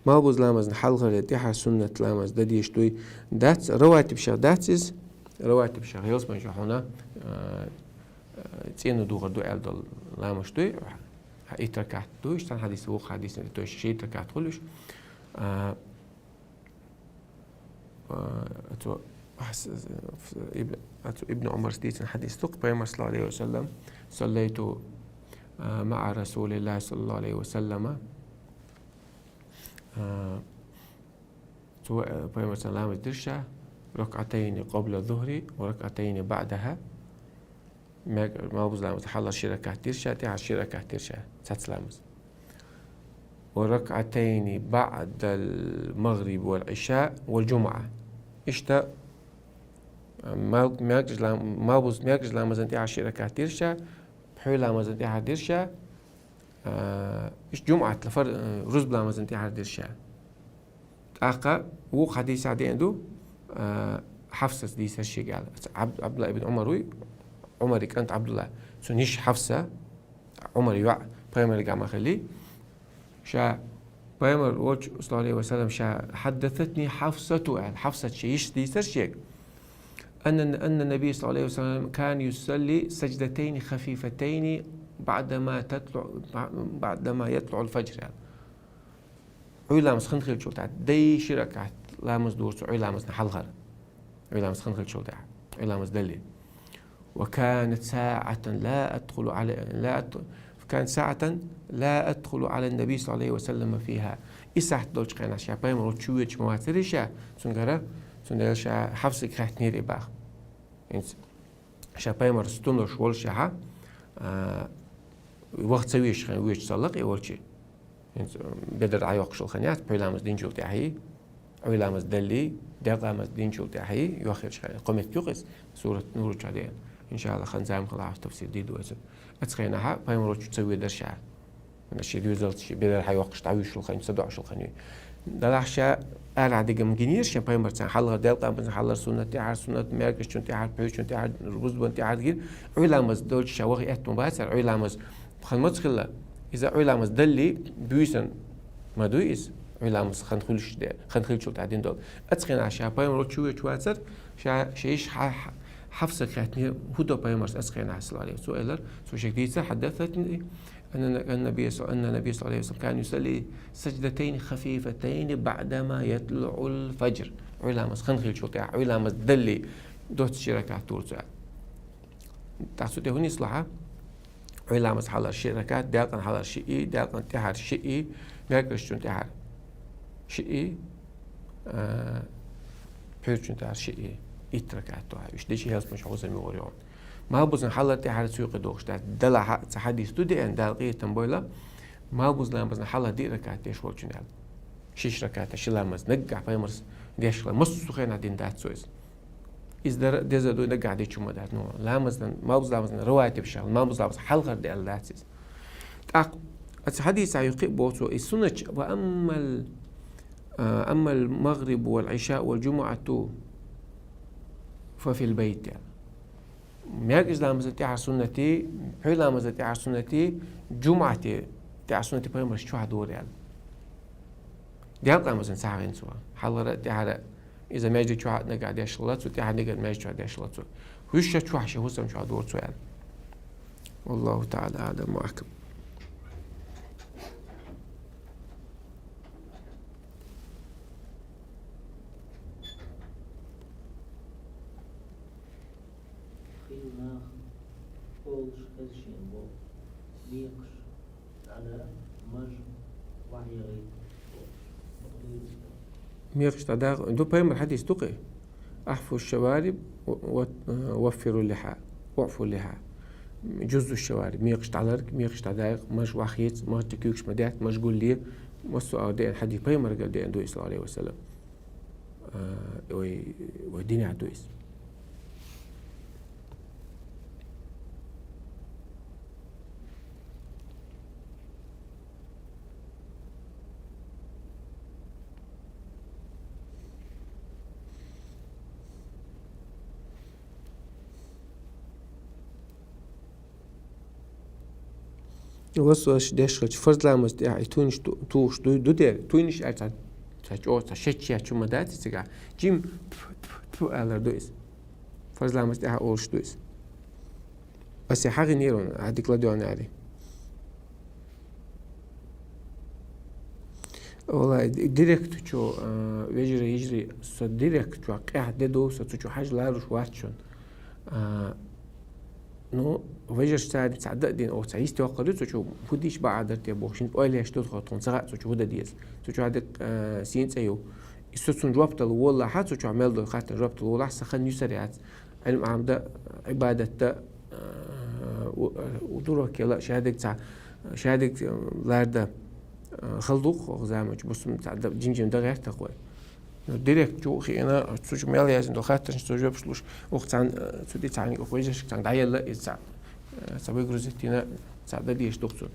Малбуз ламазна хьалхара я тӀаьхьара суннат ламаз дан дезаш дуй? Дац, раватибашах дац иза. Раватибашах ялсамани чохь хьуна, а, а, цӀена духар ду аьлла долу ламазаш дуй. Итт ракаӀат ду, иштта цхьана хьадисехь, вукху хьадисехь, то есть шийтта ракаӀат хуьлуш. А, А, оцу, а, с-, с-, ибн-, оцу Ибн Умарс дийцина хьадис ду-кх, пайхамар, саллаллаху алейхи ва саллам: «Саллайту, а, маӀа Расулиллахи, саллаллаху алейхи ва саллама». А, цо, а, пайхамар, саллаллаху алейхи ва саллам, ламаз дира ша: «Ракъатайни къабла зухри ва ракъатайни баъдаха». Мег-, малбуз ламаза хьалхара ши ракаӀат дира ша, тӀаьхьара ши ракаӀат дира ша, цхьацца ламаз. «Ва ракъатайни баъдал магъриб вал Ӏиша вал джумуӀа». Иштта, мал-, мегаш лам-, малбуз мегаш ламазан тӀаьхьара ши ракаӀат дира ша, пхьуьй ламазан тӀаьхьара дира ша, а, иштта джумуӀатла фар-, а, рузба ламазан тӀаьхьара дира ша. ТӀаккха вукху хьадисехь деана ду, а, Хьафсас дийцар шега аьлла. Ас Ӏабд-, Ӏабдулла ибн Ӏумар вуй, Ӏумаран кӀант Ӏабдулла. Цуьнан йиша Хьафса, Ӏумаран йоӀ, пайхамаргахь ма хиллий. Ша пайхамар волчу, саллаллаху алейхи ва саллам, ша: «Хьаддасатни Хьафсату», аьлла. Хьафсат шен йишас дийцар шега. «Анна, анна Наби, саллаллаху алейхи ва саллам, кана юсалли садждатайни хафифатайни баъдама татлу-, баъдама ятлуъул фаджр», аьлла. Ӏуьйламаз хан хилчул тӀаьхьа, дай ши ракаӀат ламаз дора цо Ӏуьйламазна хьалхара. Ӏуьйламаз хан хилчул тӀаьхьа. Ӏуьйламаз далле. «Ва канат саӀатан ла адхулу Ӏала, ла ад-, ва канат саӀатан ла адхулу Ӏала Наби, саллаллаху алейхи ва саллама, фиха». И сахьт долчу хенахь ша пайхамар волчу чу воьдуш ма вацара ша, цуьнгара, цундела ша Хьафсага хаьттинера и боху. ХӀинца ша пайхамар стунуш воллушехь, а, ваха ца везаш хен воьдуш ца лакъе волчу. ХӀинца бедар дӀайоккхуш йолу хан яц, пхьуьйламаз динчул тӀаьхьа, Ӏуьйламаз даллий, делкъа ламаз динчул тӀаьхьа, йохъелча хан, кхо меттиг ю-кх иза, сурат Нур чохь деана. Иншалла, хан зама хилахь, тафсир дийр ду аса. Оцу хенахь пайхамар волчу ца воьдура ша. Шен доьзалца шен бедар хьайоккхуш дӀавуьйшуш йолу хан, ца доӀуш йолу хан ю. Делахь ша арахь дигам гинера шен пайхамарца хьалхара делкъа ламазна хьалхара суннат, тӀаьхьара суннат, мегашчун тӀаьхьара, пхьуьйчун тӀаьхьара, рузбан тӀаьхьара дигира. Ӏуьйламаз долчу ша ваха аьтто ма бацара, Ӏуьйламаз хан маца хилла. Иза Ӏуьйламаз даллий, буьйсан ма дуй иза. Ӏуьйламаз хан хуьлуш де, хан хилчул тӀаьхьа дина долу. Оцу хенахь ша пайхамар волчу чу воьдуш вацара, ша, шен йиша Хьа-, Хьа-, Хьафсага хаьттинера, хӀун до пайхамара оцу хенахь, саллаллаху Ӏалайхи ва саллам. Цо элира, хьаддасатни, анна, анна набий са-, анна набий саллаллаху Ӏалайхи ва саллам кана юсалли саждатайни хафифатайни баъдама ятлуъул фаджр. Ӏуйра ламаз хан хилчул тӀаьхьа, Ӏуйра ламаз даллалц доцца ши ракаӀат дора цо аьлла. ТӀаккха цу тӀе хӀун нисло хьа? Ӏуйра ламаз хьалхара ши ракаӀат, делкъан хьалхара шиъ, делкъан тӀаьхьара шиъ, маьркӀажчун тӀаьхьара шиъ, а, пхьуьрачун тӀаьхьара шиъ, итт ракаӀат ду хьа. Уьш дичи хӀинца муьш хьо хӀусам югӀур йогӀун. Малхбузан хьалхара тӀаьхьара цу юкъе догӀуш дац. Делахь а цхьа хьадис ду деана, Дала къинхетам бойла, малхбуза ламазан хьалха диъ ракаӀат деш волчун аьлла. Шиш ракаӀат ши ламаз наггахь пайхамара деш хилла, массо а хенахь дина дац цо иза. Иза дара деза дуй, наггахь дича хӀума дац. Ну, ламазан, малхбуза ламазан раватиб шал, малхбуза ламаз хьалхара даьлла дац иза. ТӀаккха оцу хьадисехь юххе а боху цо, и суннаташ, ва аммал, а, аммал магърибу вал Ӏишаъу вал джумуӀату фа фил байт, аьлла. МаьркӀажа ламазан тӀаьхьара суннатий, пхьуьрачу ламазан тӀаьхьара суннатий, джумуӀатан тӀаьхьара суннатий пайхамара чохь дора аьлла. Делкъа ламазан ца хьахийна цо. Хьалхара, тӀаьхьара иза маьждиг чохь а наггахь деш хилла цо, тӀаьхьара наггахь маьждиг чохь деш хилла цо. Уьш ши чохь ши хӀусам чохь дора цо аьлла. Валлаху таӀала аӀлам ва ахкам. Хила нах олуш хеза шена боху, мекхаш дӀадаккха, маж вахьегӀийта бохуш. Мекхаш дӀадаккха, ду пайхамара хьадис ду кхин: «Ахьфу шавариб ва, ва, ваффиру лихьа, уӀфу лихьа». Джуззу шавариб, мекхаш дӀаларг, мекхаш дӀадаккха, маж вахьеца, мажан тӀе куьйгаш ма детта, маж гулъе, массо а деана хьадис пайхамарагара деана ду, саллаллаху Ӏалайхи ва саллам. А, вай, вай динехь ду иза. Васвас деш хилча, фарз ламаз тӀехь и туьйнаш ту-, тухуш ду, ду дера. Туьйнаш аьлла цхьа, цхьа чӀогӀа, цхьа шечъяьча хӀума дац иза цигахь. Жим тьфу, тьфу, тьфу алар ду иза. Фарз ламаз тӀехь олуш ду иза. Аса хьагӀинера ван, хьадика ладоьгӀна аьлла. Валлай, ди-, директ чу, а, вежарий, йижарий, со директ чу къехь де ду, со цу чу хьажа ларуш вац шуна. А, Ну, вежаршца цхьа дан а дина, оха цхьа йист йоккхур ю цу чу, хӀун дийша бакъахьа дара те бохуш, хӀинца ойла еш ду тхо, тхуна ца хаьа цу чу хӀун дан деза. Цу чу хьадикъ, э, сийна цӀе ю. И со цунна жоп дала воллахьа, цу чу мел долу хаттарна жоп дала волахь, сан хан юьсур яц. Ӏилма Ӏамда, Ӏибадатда, э, у-, у-, дуро кела, шадерг цхьа, шадерг, э, ларда, э, хала ду-кх оха заманчу, бусум цхьа да-, жим-жим дан гӀерта хой. Ну, директ чу хиъна, цу чу мел яздина долу хаттаршна цо жоьпаш луш, оха царна, э, цу тӀе царна оха вежаршка царна дӀаелла, иза цхьа, э, цхьа выгрузить йина, цхьа дан дезаш ду-кх цунна.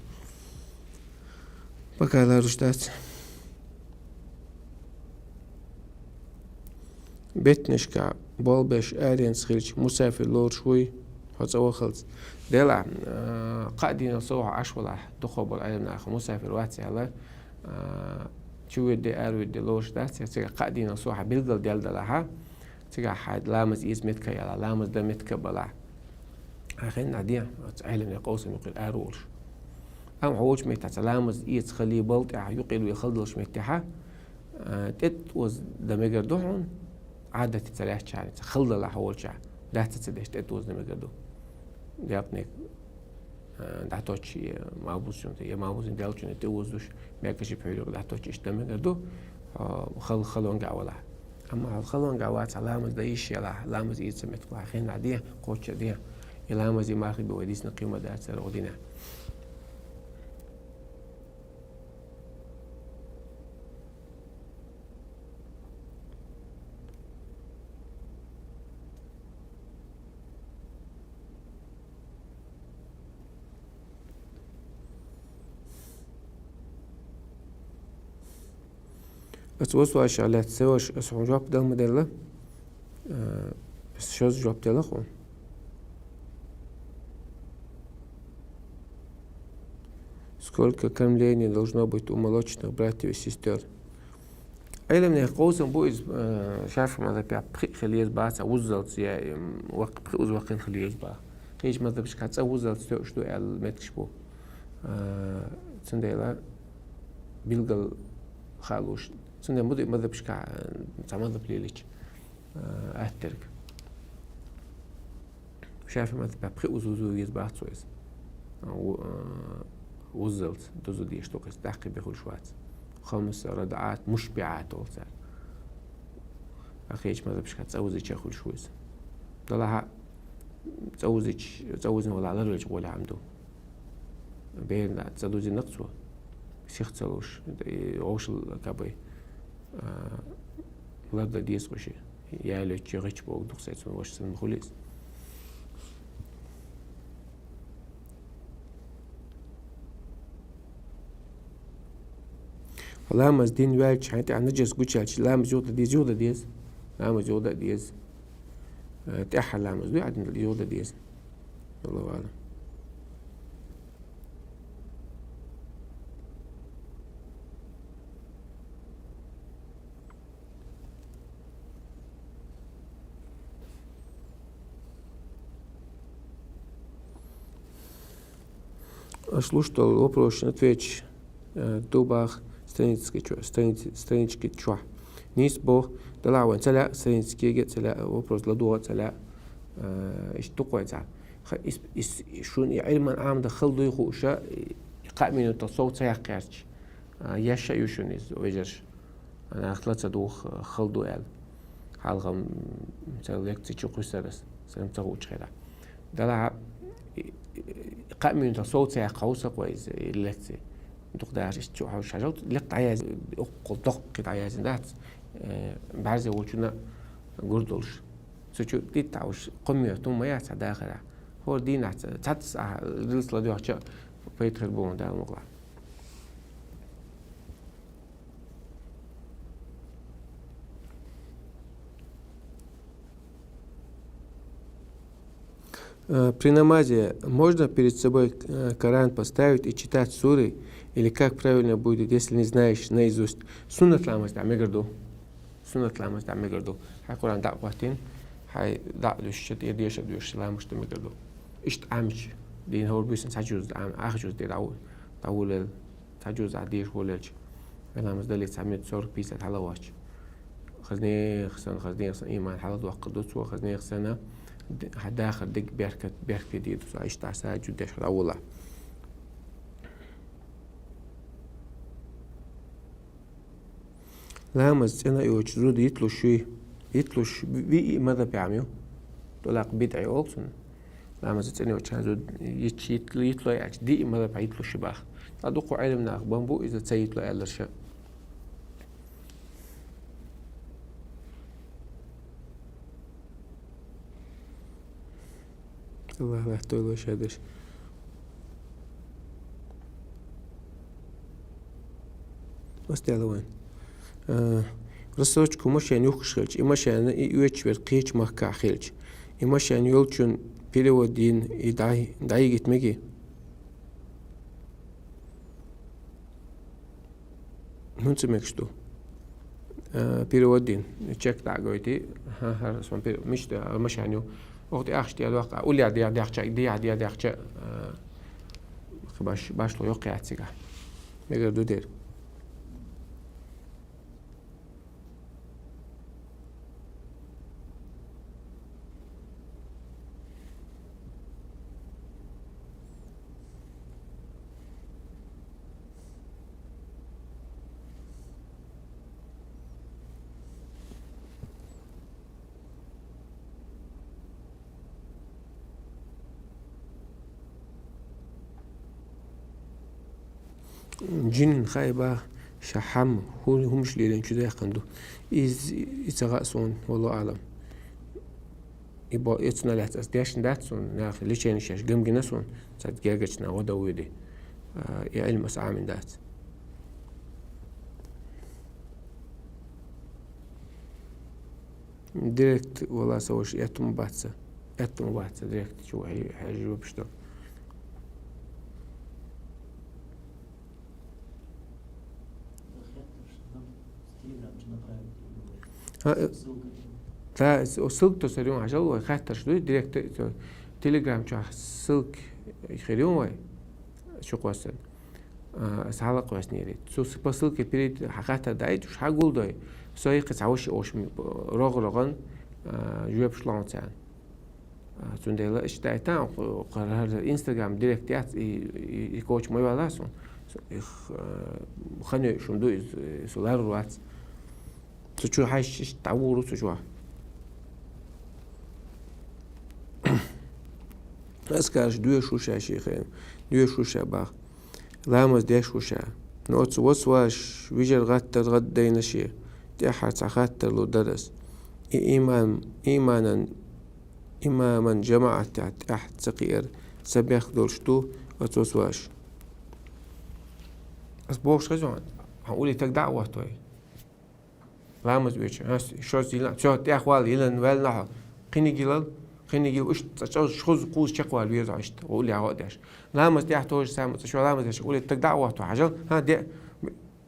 Пока ларуш дац. Беттанашка болх беш аренца хилча, мусафир лоруш вуй, хьо цӀа вахалц. Делахь, э, кхаа дийнал сов хьо Ӏаш валахь, дукхах болу Ӏеламнаха мусафир вац аьлла, а, чу вирде, ара вирде лоруш дац, я цигахь кхаа дийнал сов хьан билггал делла далахьа, цигахь хьан ламаз эца меттиг ялахь, ламаз дан меттиг балахь. Хьан хеннахь дехьа, оцу Ӏеламнехан къовсам юкъера ара волуш. Амма хьо волчу меттехь цхьа ламаз эца хали бала тӀехь юкъера вен хала долуш меттехьа, а, тӀетӀа оза дан мегар ду хьуна, Ӏадатца лаьттачарца, хала далахь хьо волчохь, дац ца деш тӀетӀа оза дан мегар ду. Делкъаниг, а, дӀаточу, я малхбузчунна, я малхбузан деллачунна тӀе озуш, мекхаши пхьуьйриг дӀаточу иштта дан мегар ду, хьо хала халонга а валахь. Амма хьо халонга а вацахь, ламаз дан йиш ялахь, ламаз эца меттиг лахь, хеннахь дехьа, кхоччуш дехьа. И ламазе мархи бен вай дисна кхин ма дац, цара гӀо динехь. Аса васвашах лаьцна ца ваша, аса хьуна жоп дала ма делла. Э, аса шозза жоп делла хьуна. Сколько кормлений должно быть у молочных братьев и сестёр? Ӏилманех къовсам бу иза, э, ШафиӀий мазхӀабехь пхиъ хила еза бац, цхьа вуззалц я, м, ваккха, пхи вуззалц ваккхийна хила еза бац. Кхечу мазхӀабашкахь цкъа вуззалц тоьуш ду аьлла меттигаш бу. Э, цундела билггал хаалуш. Цундела муди мазхӀабашкахь, э, цхьа мазхӀаб лелийча, э, атта дерг. ШафиӀий мазхӀабехь пхи вуззалц веза бац цо иза. А, ву-, а, вуззалц дуза дезаш ду-кх иза, даккхий бен хуьлуш вац. Хамса радаӀат мушбиӀат олу цара. А кхечу мазхӀабашкахь цкъа вуззича хуьлуш ву иза. Делахь а цкъа вуззич-, цкъа вуззина валахь ларвелча гӀолехь ду. Берна цкъа дузина-кх цо. Сих ца луш, и вовшал кабай. А, лардан деза кху ши. Ялочу гӀича богу дукха сецна ваша санна ма хуьлу иза. Ламаз дина ваьлча хьайн тӀехь нажас гучаьлча, ламаз юха дан деза, юха дан деза. Ламаз юха дан деза. Э, тӀаьххьара ламаз дуй, Ӏадин юха дан деза. Аллаху аълам. А слушай, что вопрос ответишь, э, дубах страницки чё, страниц-, странички чё. Нийса боху, дала вайн ца лаьа, страницки ге ца лаьа, вопрос ладугӀа ца лаьа, э, иштта дукха вай ца. Ха, ис, ис, шуна и Ӏилман Ӏамда хала дуй хууша, и кхаа минута сов ца яккхаьрча, а, еш а ю шуна иза, вежарш. Нах ла ца дух хала ду аьлла. Хьалха, м, цара лекци чу кхуьссара ас, сан ца хуучу хенахь. Делахь, и, и, кхаа минута сов ца яккха хьовса кхо иза, и лекци. Дукха дахьаш иштта чу хьовша хьажал, лекха дӀаяз-, оццул доккха дӀаяздина дац, э, бӀаьрзе волчунна гур долуш. Цу чу тӀе таӀуш, кхо минута хӀума ма яц хьан дахарехь. ХӀора дийнахь ца-, цхьацца ахь рилс ладоьгӀча, пайда хир бу хьуна Дала мукъалахь. Э, при намазе можно перед собой, э, Коран поставить и читать суры? Или как правильно будет, если не знаешь наизусть? Суннат ламаз тӀехь мегар ду. Суннат ламаз тӀехь мегар ду. Хьайн Коран дӀа а хӀоттийна, хьайн дӀа а дуьсуш, тӀера деша а доьшуш, ламаз тӀехь мегар ду. Иштта Ӏамча, дийна хӀора буьйсанна цхьа жуз Ӏам-, ах жуз тӀе дӀа-, дӀаволавелла. Цхьа жуз а деша волавелча, ламаз дале цхьа минут сорок пятьдесят хьала а воцуш. Хазнех санна, хазнех санна иман хьала доккхур ду цо, хазнех санна д-, хьан дахар дерг беркат, беркате дийр ду цо, иштта саьа жуз деш хьала а волахь. Ламаз цӀена йоцуш зуда йитлуш юй? Йитлуш виъ мазхӀабехь ю. ТӀулакъ бидӀа олу цунна. Ламаз цӀена йоцуш зуда йит-, йит-, йитло аьлча, диъ мазхӀабехь йитлуш ю баха. Ткъа дукха Ӏилманах бан бу иза ца йитло аьлларш а. Аллах латтойла шадерш. Ас тӀе вайн. Э, рассрочку машен юхкуш хилча, и машена и оьцуш верг кхечу махкахь хилча, и машен йолчун перевод йина и дӀай-, дӀайигийта мегий? ХӀунда ца мегаш ду? Э, перевод дина. Чек дӀа а гойтий. ХӀа, хӀара сан пере-, мишта, а, машен ю. Оха тӀе ахча тӀе доккху, а, уллехь дехча, дехьа, дехьа, дехьа, э, баш-, башло йоккха яц цигахь. Мегар ду дера. Джиннин хаиба ша хьам хӀу-, хӀумаш лелийна чу даьккхина ду. Из, и ца хаьа суна, валлаху аълам. И бо-, и цунах лаьцна ас дешна дац суна, нах лечени шаьш гамгина суна, цхьа гергарчу наха гӀо дан вуьйди. А, и Ӏилма ас Ӏамин дац. Директ вала аса ваша, я туму баца. Я туму баца, директ чу хьи-, хьежи вообще. ХӀа, э, да, с-, ссылка тосар юн хьажал вай, хаттарш дуй, директ, э, Telegram чу ссылка хир юн вай, чукхоссана. А, сала кхоснери. Цу с-, по ссылке перейти, хьа хаттар дайта, уж хьагулдой. Со йикхи цхьа вуш ош м-, рогъ-рогъан, а, жоп шлон цан. А, цундела иш дайта, ху-, ху-, Instagram директ яц, и, и, и коч мой вала сун. С-, их, э, ханю шум ду, из, э, сулар вац. Цу чу хьайшиш тавуру цу чу. Скажешь, дуе шуша шихе, дуе шуша бах. Ламаз деш шуша. Но оцу вос ваш, вижер гъаттар гъаддайна ши. ТӀехьа ца хаттар лу дарас. И иман, иманан, имаман жамаат тӀехь ца кхиар, ца бех долш ду, оцу вос ваш. Ас бохуш хезон, хьан ули таг дагӀа ваттой. Ламаз веча, ас шо зила, всё, тӀехвал, йилан ваьлла хьо. Кхинигилал, кхинигил уш цӀа чӀоз шхуз кхуз чекхвал веза иштта, ули агӀо деш. Ламаз тӀехь тоже самое, цӀа шо ламаз деш, ули таг дагӀа ватто хьажал, ха, де-,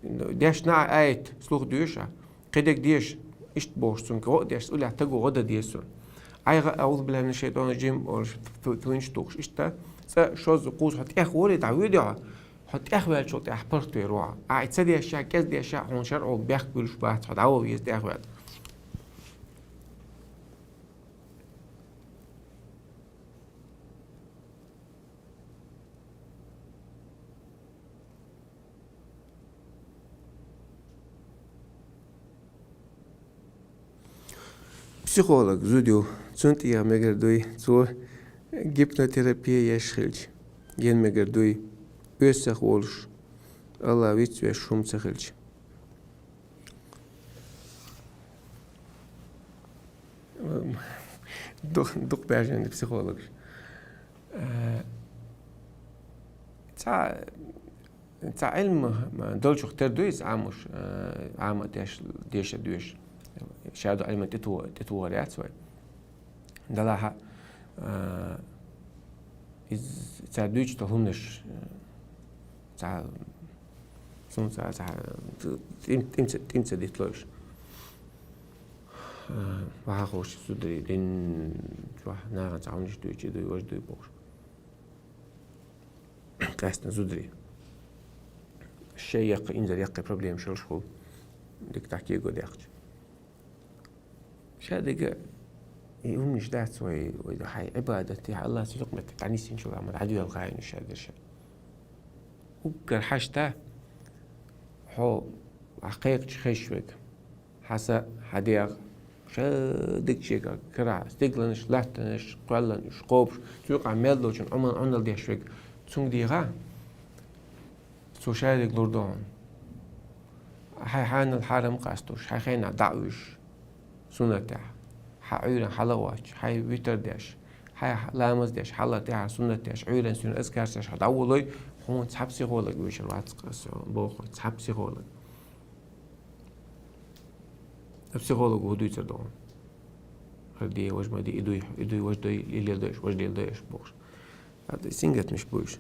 деш на аят, слух дуьша, кхидег деш, иштта бохуш цунга гӀо деш, ули тагу гӀо да деза цун. Айгъа, аузу билляхи мина шайтана раджим, олуш ту-, ту-, ту-, тунч тухуш иштта, цӀа шозза кхуз хьо тӀехволе, дӀа вуьйде хьо, хьо тӀехваьллачул тӀехь паргӀатвер ву хьо. Ахь и ца дешша, кӀеза дешша, хьуна шарӀо бехк буьлуш бац, хьо дӀаволла веза тӀехваьлла. Психолог зуда ю, цунна тӀера мегар дуй, цо гипнотерапия еш хилча, ген мегар дуй, оьсах волуш, Алла вицвеш хӀума ца хилча. Дукха, дукха баьржина психологаш. Э, цхьа, цхьа Ӏилма долчух тера ду иза Ӏамуш, э, Ӏама деш, деша доьш. Ша ду Ӏилма тӀету-, тӀетухар яц вай. Далахьа, э, из цара дуьйцу хӀуманаш, э, цхьа, сум цхьа, цхьа, тӀим-, тӀимца, тӀимца дитлойш. Э, вахахуш зударий, дин чохь нахана цхьа хӀуманаш дуьйцу, дуй, важа дуй бохуш. Къаьстина зударий. Шайн яккхий, инзаре яккхий проблемаш йолуш хуьлу. Дика тахкего даьккхича. Ша дерг и хӀуманаш дац вай, вай хьайн Ӏибадат, хьайн Аллах цу юкъаметтиг дӀанисйинчул а ма дӀадоьлла хаийна ша дерг ша. Уггар хьашта, хьо ахь кхайкхача хезаш верг. Хьан са, хьан дегӀ, ша дегчега, кара, стегаланаш, лаьттанаш, кхоьллан уьш кхобуш, цу юкъахь мел долчун Ӏуман Ӏуналла деш верг. Цунга дийгӀа, цо шайриг лур ду хьуна. Хьайн хьанал хьарам къастуш, хьайн хенахь дӀа а уьш, суннатехь, хьан Ӏуьйранна хьала а воцуш, хьайн витар деш, хьайн ламаз деш, хьала тӀаьхьа суннат деш, Ӏуьйранна суьйна азкарш деш, хьо дӀаволой, хьуна цхьа психолог вуьйшур вац, аса боху, цхьа психолог. А психолого хӀун дуьйцур ду хьуна? ХӀара де, важа ма де, и дуй, и дуй, важа дуй, и леладойш, важа леладойш бохуш. ХӀара сингаттамаш буйш.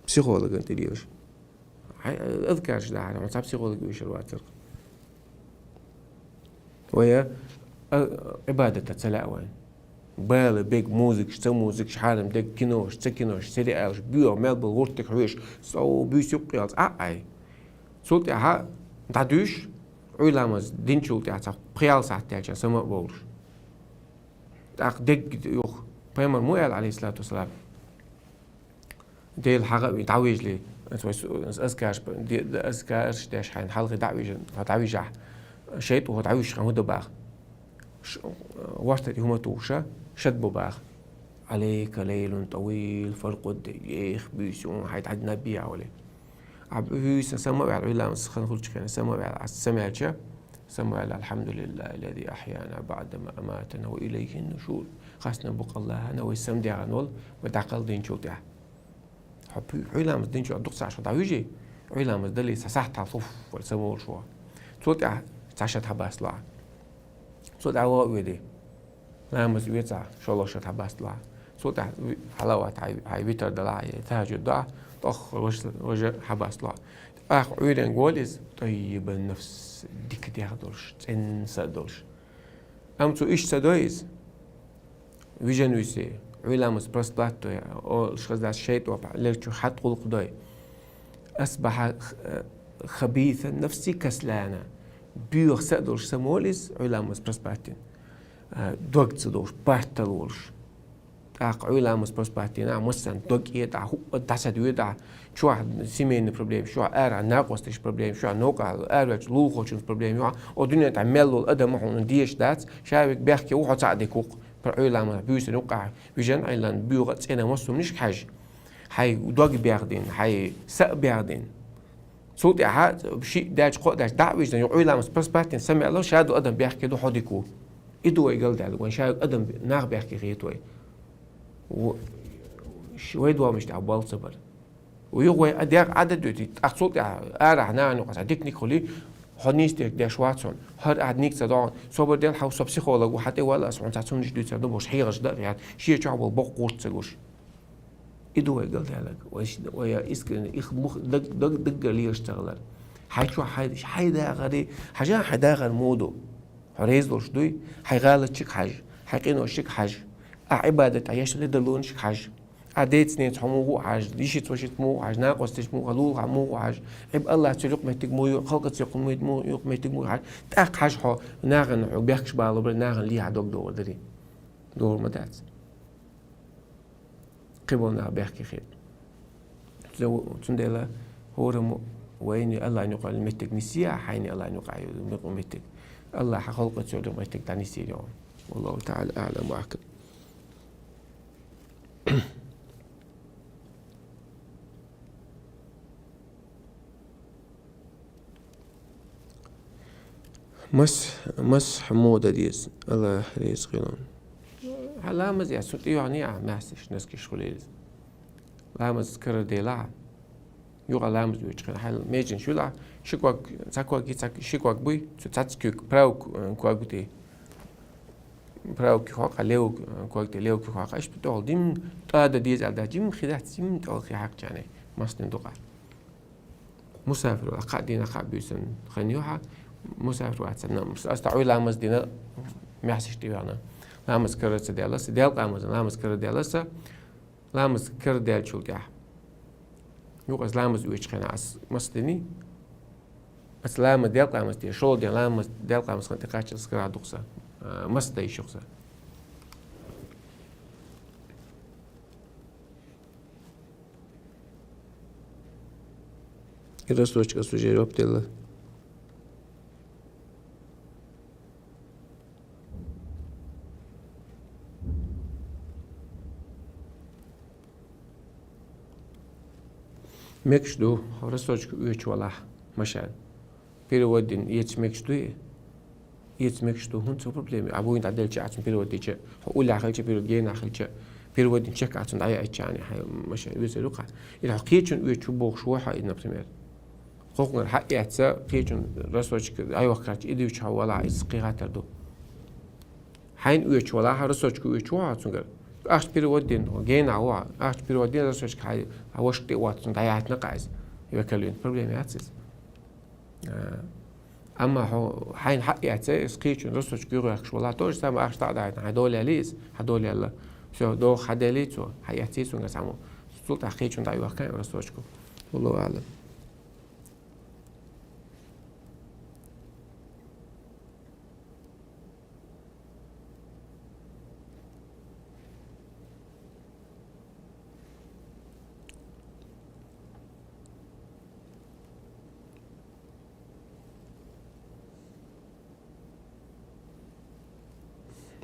Психологан тӀе лелаш. Хьайн, э, азкарш дахьара, хьуна цхьа психолог вуьйшур вацара. Вай, а, а, Ӏибадата ца лаьа вайн. Бала, бег, музыкаш, ца музыкаш, хьарам дерг, кинош, ца кинош, сериалаш, боьха мел болу гӀуртиг хьоьжуш, сов буьйса юккъе ялц, а, ай. Цул тӀаьхьа дӀадуьйш, Ӏуьйламаз динчул тӀаьхьа цхьа пхи-ялх сахьт даьлча сама а бовлуш. ТӀаккха дерг юха. Пайхамар муха аьлла, Ӏалайхиссалату вассалам? Дела хьагӀа а вина, дӀавижале, аса вай су-, аса азкарш б-, де-, де-, азкарш деш хьайна хьалхе дӀа а вижа, хьо дӀавижахь, шайтӀа хьо дӀавуьйшуш хьан хӀун дан баха? Ш-, вортар и хӀума тухуша, шад бу баха. Ӏалайка лайлун тӀавил, фаркъуд, ех, буьйса юн, хьай дӀа наб яхь вале. Ахь буьйса сама а ваьлла, Ӏуьйламаз хан хулчу хенахь сама а ваьлла, ас сама яьлча, сама ваьлла, «Алхьамдулиллахиллази ахьяна баӀда ма аматана ва илайхин нушур». Хастам бу-кх АллахӀана, вай самадеана волу, вай дӀакхалла динчул тӀаьхьа. Хьо пу-, Ӏуьйламаз динчул тӀаьхьа дукха сахьт хьо дӀавижий, Ӏуьйламаз дале, цхьа сахьт хьалха луффале самаволуш ву. Цул тӀаьхьа цхьа шад хьабаслахь. Цул тӀаьхьа вогӀу а ведий. Ламаз вецахь, шолгӀа шад хьабаслахь. Цул тӀаьхьа ви-, хьалават хьай, хьай витар далахь, хьай тахьажуд доахь, тӀоххара важа, важа хьабаслахь. ТӀаккха Ӏуьйренга волу иза, тӀаййибан нафс, дика дегӀ долуш, цӀена са а долуш. Амма цо иштта ца дой иза. Вижина вуьсу, Ӏуьйра ламаз проспать дой, олуш хаза дац, шайтӀо лерчу хьат гӀуллакх дой. Асбахьа х-, хабисан нафси каслана. Боьха са а долуш са ма волу иза, Ӏуьйра ламаз проспать дина. А, дог ца долуш, бартал волуш. ТӀаккха Ӏуьйра ламаз проспать дина, массарна дог этӀа, хӀуъа дӀасадоьда, чохь семейный проблема, чохь ара накъосташ проблема, чохь новкъа араваьллачу лулахочуьнца проблема, чохь о дуьнен тӀехь мел волу адам хьуна дезаш дац, ша вега бехке ву, хьо цхьаъ дика ву-кх, пара Ӏуьйра ламаз буьйсанна юккъехь, вижина Ӏиллан боьха а цӀена массо а хӀуманашка хьажа. Хьайн дог бегӀдина, хьайн са а бегӀдина. Цул тӀаьхьа шиъ даьлча, кхоъ даьлча, дӀа а вижина, юкъа Ӏуьйра ламаз проспать дина са мел ло, ша долу адам бехке ду, хьо дика ву. И ду вай галдаьлла, вайн ша адам нах бехке хета вай. Ву-, ш-, вай домаш тӀехь болу ца бара. Ву юха вай а дегӀ Ӏадда дуьтий, тӀаккха цул тӀаьхьа арахь нахана юкъа аса диканиг хуьлий, хьо нийса дерг деш вац хьуна. ХӀара ахь диниг ца догӀу, собар дел хьо, со психолог ву, хьан тӀе валла аса хьуна цхьа цуннаш дуьйцур ду, бохуш хьегӀаш дан а яц, шен чохь болу боккха гӀулч ца гуш. И ду вай галдаьлларг, вай ш-, вай искренне, их мух-, даг-, даг-, даггара лелаш ца хилар. Хьайн чохь хьайн, хьайн дахаре, хьажа хьайн дахар муха ду. Хьо реза долуш дуй, хьайн гӀалатчиг хьажа, хьайн къиношчиг хьажа, ахь Ӏибадат, ахь еш ледарлонашка хьажа. Ахь деца-неца хьо муха ву хьажа, йишица-вашица муха ву хьажа, накъосташ муха, лулахь муха ву хьажа, Ӏиб-, Аллахьца юкъаметтиг муха ю, халкъаца юкъамет-, муха, юкъаметтиг муха хьажа. ТӀаккха хьажа хьо, нахана хьо бехкаш бала бара, нахана лехьа дог догӀур дарий. ДогӀур ма дац. Кхин болу нах бехке хета. Цу-, цундела хӀораммо вайна Аллахьна юкъахь йолу меттиг нисъе, хьайна Аллахьна юкъахь йолу меттиг. Аллахьа халкъаца йолу меттиг дӀанисъе йогӀу. Валлаху та'ала а'лам ва ахкам. Мас-, масхь муха дан деза, Аллах реза хуьлда. Хьан ламаз яц, цу тӀе йогӀний ахь маьхьсаш, носкаш хуьлийла. Ламаз карара делахь, юкъа ламаз оьцучу хенахь, хьан меженаш юлахь, ши ког, цхьа ког, цхьа, ши ког буй, цу цхьацца куьг, прав к-, ког тӀе. Прав куьг хьокха, лев ког тӀе, лев куьг хьокха. Иштта тӀехула дим тӀада деза аьлла дац, дим хи дац, дим тӀехула хи хьакхчарний, массанийн дукъа. Мусафир вац, кхаа дийнахь, кхаа буьйсанна хан ю хьан, мусафир вац, аса Ӏуьйра ламаз дина, маьхьсаш тӀе веана. Ламаз карара ца даьлла аса, делкъа ламаз, ламаз карара даьлла аса, ламаз карара даьллачул тӀаьхьа. Юкъа аса ламаз оьцучу хенахь аса мас диний? Аса ламаз, делкъа ламаз тӀе, шолгӀа ден ламаз, делкъа ламаз хан тӀе кхаччалц карара ду-кх сан, а, мас дан йиш ю-кх сан. И рассрочка ас уже жоп делла. Мегаш ду, хьо рассрочка оьцуш валахь, машен. Перевод дина эца мегаш дуй? Эца мегаш ду, хӀунда, цо проблема. А вуйна дӀаделча, а цунна перевод дича, хьо уллехь хилча, перевод генахь хилча, перевод дина чек а цунна дӀаяьлча, хьайн машен везар ю-кх. Или хьо кхечунна оьцуш ву бохуш ву хьо, и, например. Кхокхунгара хьаэцна, кхечунна рассрочка дӀайохкарча, и дуьйцуш хьо валахь, иза кхин хаттар ду. Хьайна оьцуш валахь, рассрочка оьцуш ву хьо цуьнгара. Ахча перевод дина, генахь ву хьо. Ахча перевод дина, рассрочка хьайн, хьан вашка тӀе а воццуш, дӀаяьхьна-кх иза. Векалвин, проблема яц иза. А, амма хьо, хьайна хьаэцна, иза кхечунна рассрочка юхаваьккхаш валахь, то же самое ахча дӀа а даьхьна, хьан дола яьллий иза, хьан дола яьлла. Всё, догӀу хьан делий цо, хьаэцний цуьнгара цхьаммо. Цул тӀаьхьа кхечунна дӀайохкай рассрочка. Валлаху а'лам.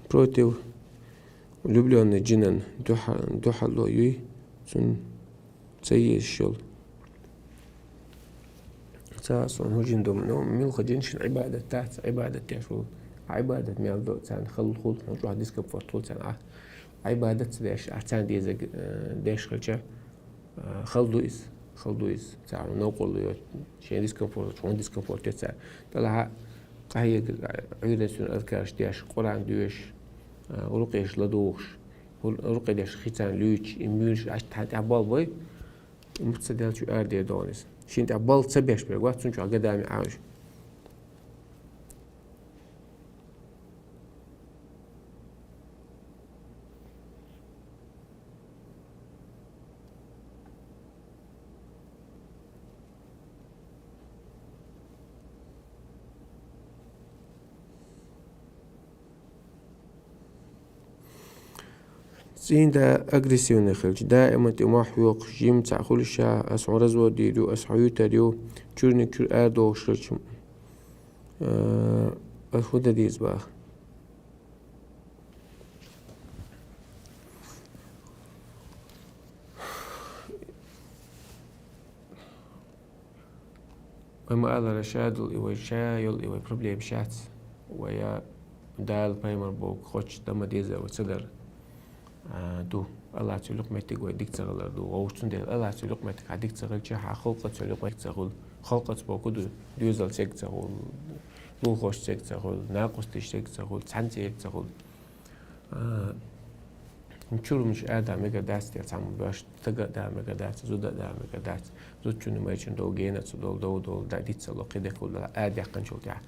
Против влюблённый джинан дуьхьа-, дуьхьало юй, цунна ца езаш йолу. Ца а суна хӀун жин ду, ну, муьлхха жин шина Ӏибадат дац, Ӏибадат деш ву. Ӏибадат мел до царна хала хуьлу, хьуна чохь дискомфорт хуьлу царна. Ахь Ӏибадат ца деш, ахь царна дезарг, э, деш хилча, э, хала ду иза, хала ду иза. Царна новкъарло йо, шен дискомфорт, хьуна дискомфорт йо царна. ТӀаккха къахьега Ӏуьйранна суна азкараш деш, Къуръан доьшуш, э, рукъеш ладугӀуш, рукъе деш хи царна луьйчуш, и муьйлуш, ахь тхьайн тӀехь болх бой. МуьтӀа ца делча арадер догӀу иза. Шин тӀехь балла ца беш берг вац, цун чохь гадами Ӏаш. ЦӀийнда агрессивный хилча, даиман тӀе мохь йоккхуш, жимма цхьаъ хуьлуш ша, ас хьуна развод дийр ю, ас хьуьйтар ю, чуьрниг чуьра арадохуш хилча, э, ас хӀун дан деза баха? Вай ма-аллара, шадолу и вай, ша йолу и вай проблема шац. Вай я Дала пайхамар боху хоттуш дан ма дезара вай ца дара, а, ду. АллахӀ цу юкъа меттиг вай дика ца хилар ду. Вовшах цундела АллахӀ цу юкъа меттиг хьан дика ца хилча, хьан халкъаца юкъа меттиг ца хуьлу. Халкъаца боху ду, доьзалца ца хуьлу, лулахошца ца хуьлу, накъосташца ца хуьлу, цхьаьнца ца хуьлу. А, чуьра муьлш а да мегар дац, тӀе цхьамма беш, стага а да мегар дац, зуда а да мегар дац. Зудчунна майрачунна долу гена а ца долу, дов долу, да, диц ца ло, кхидерг хуьлу, а, дехканчул тӀаьхьа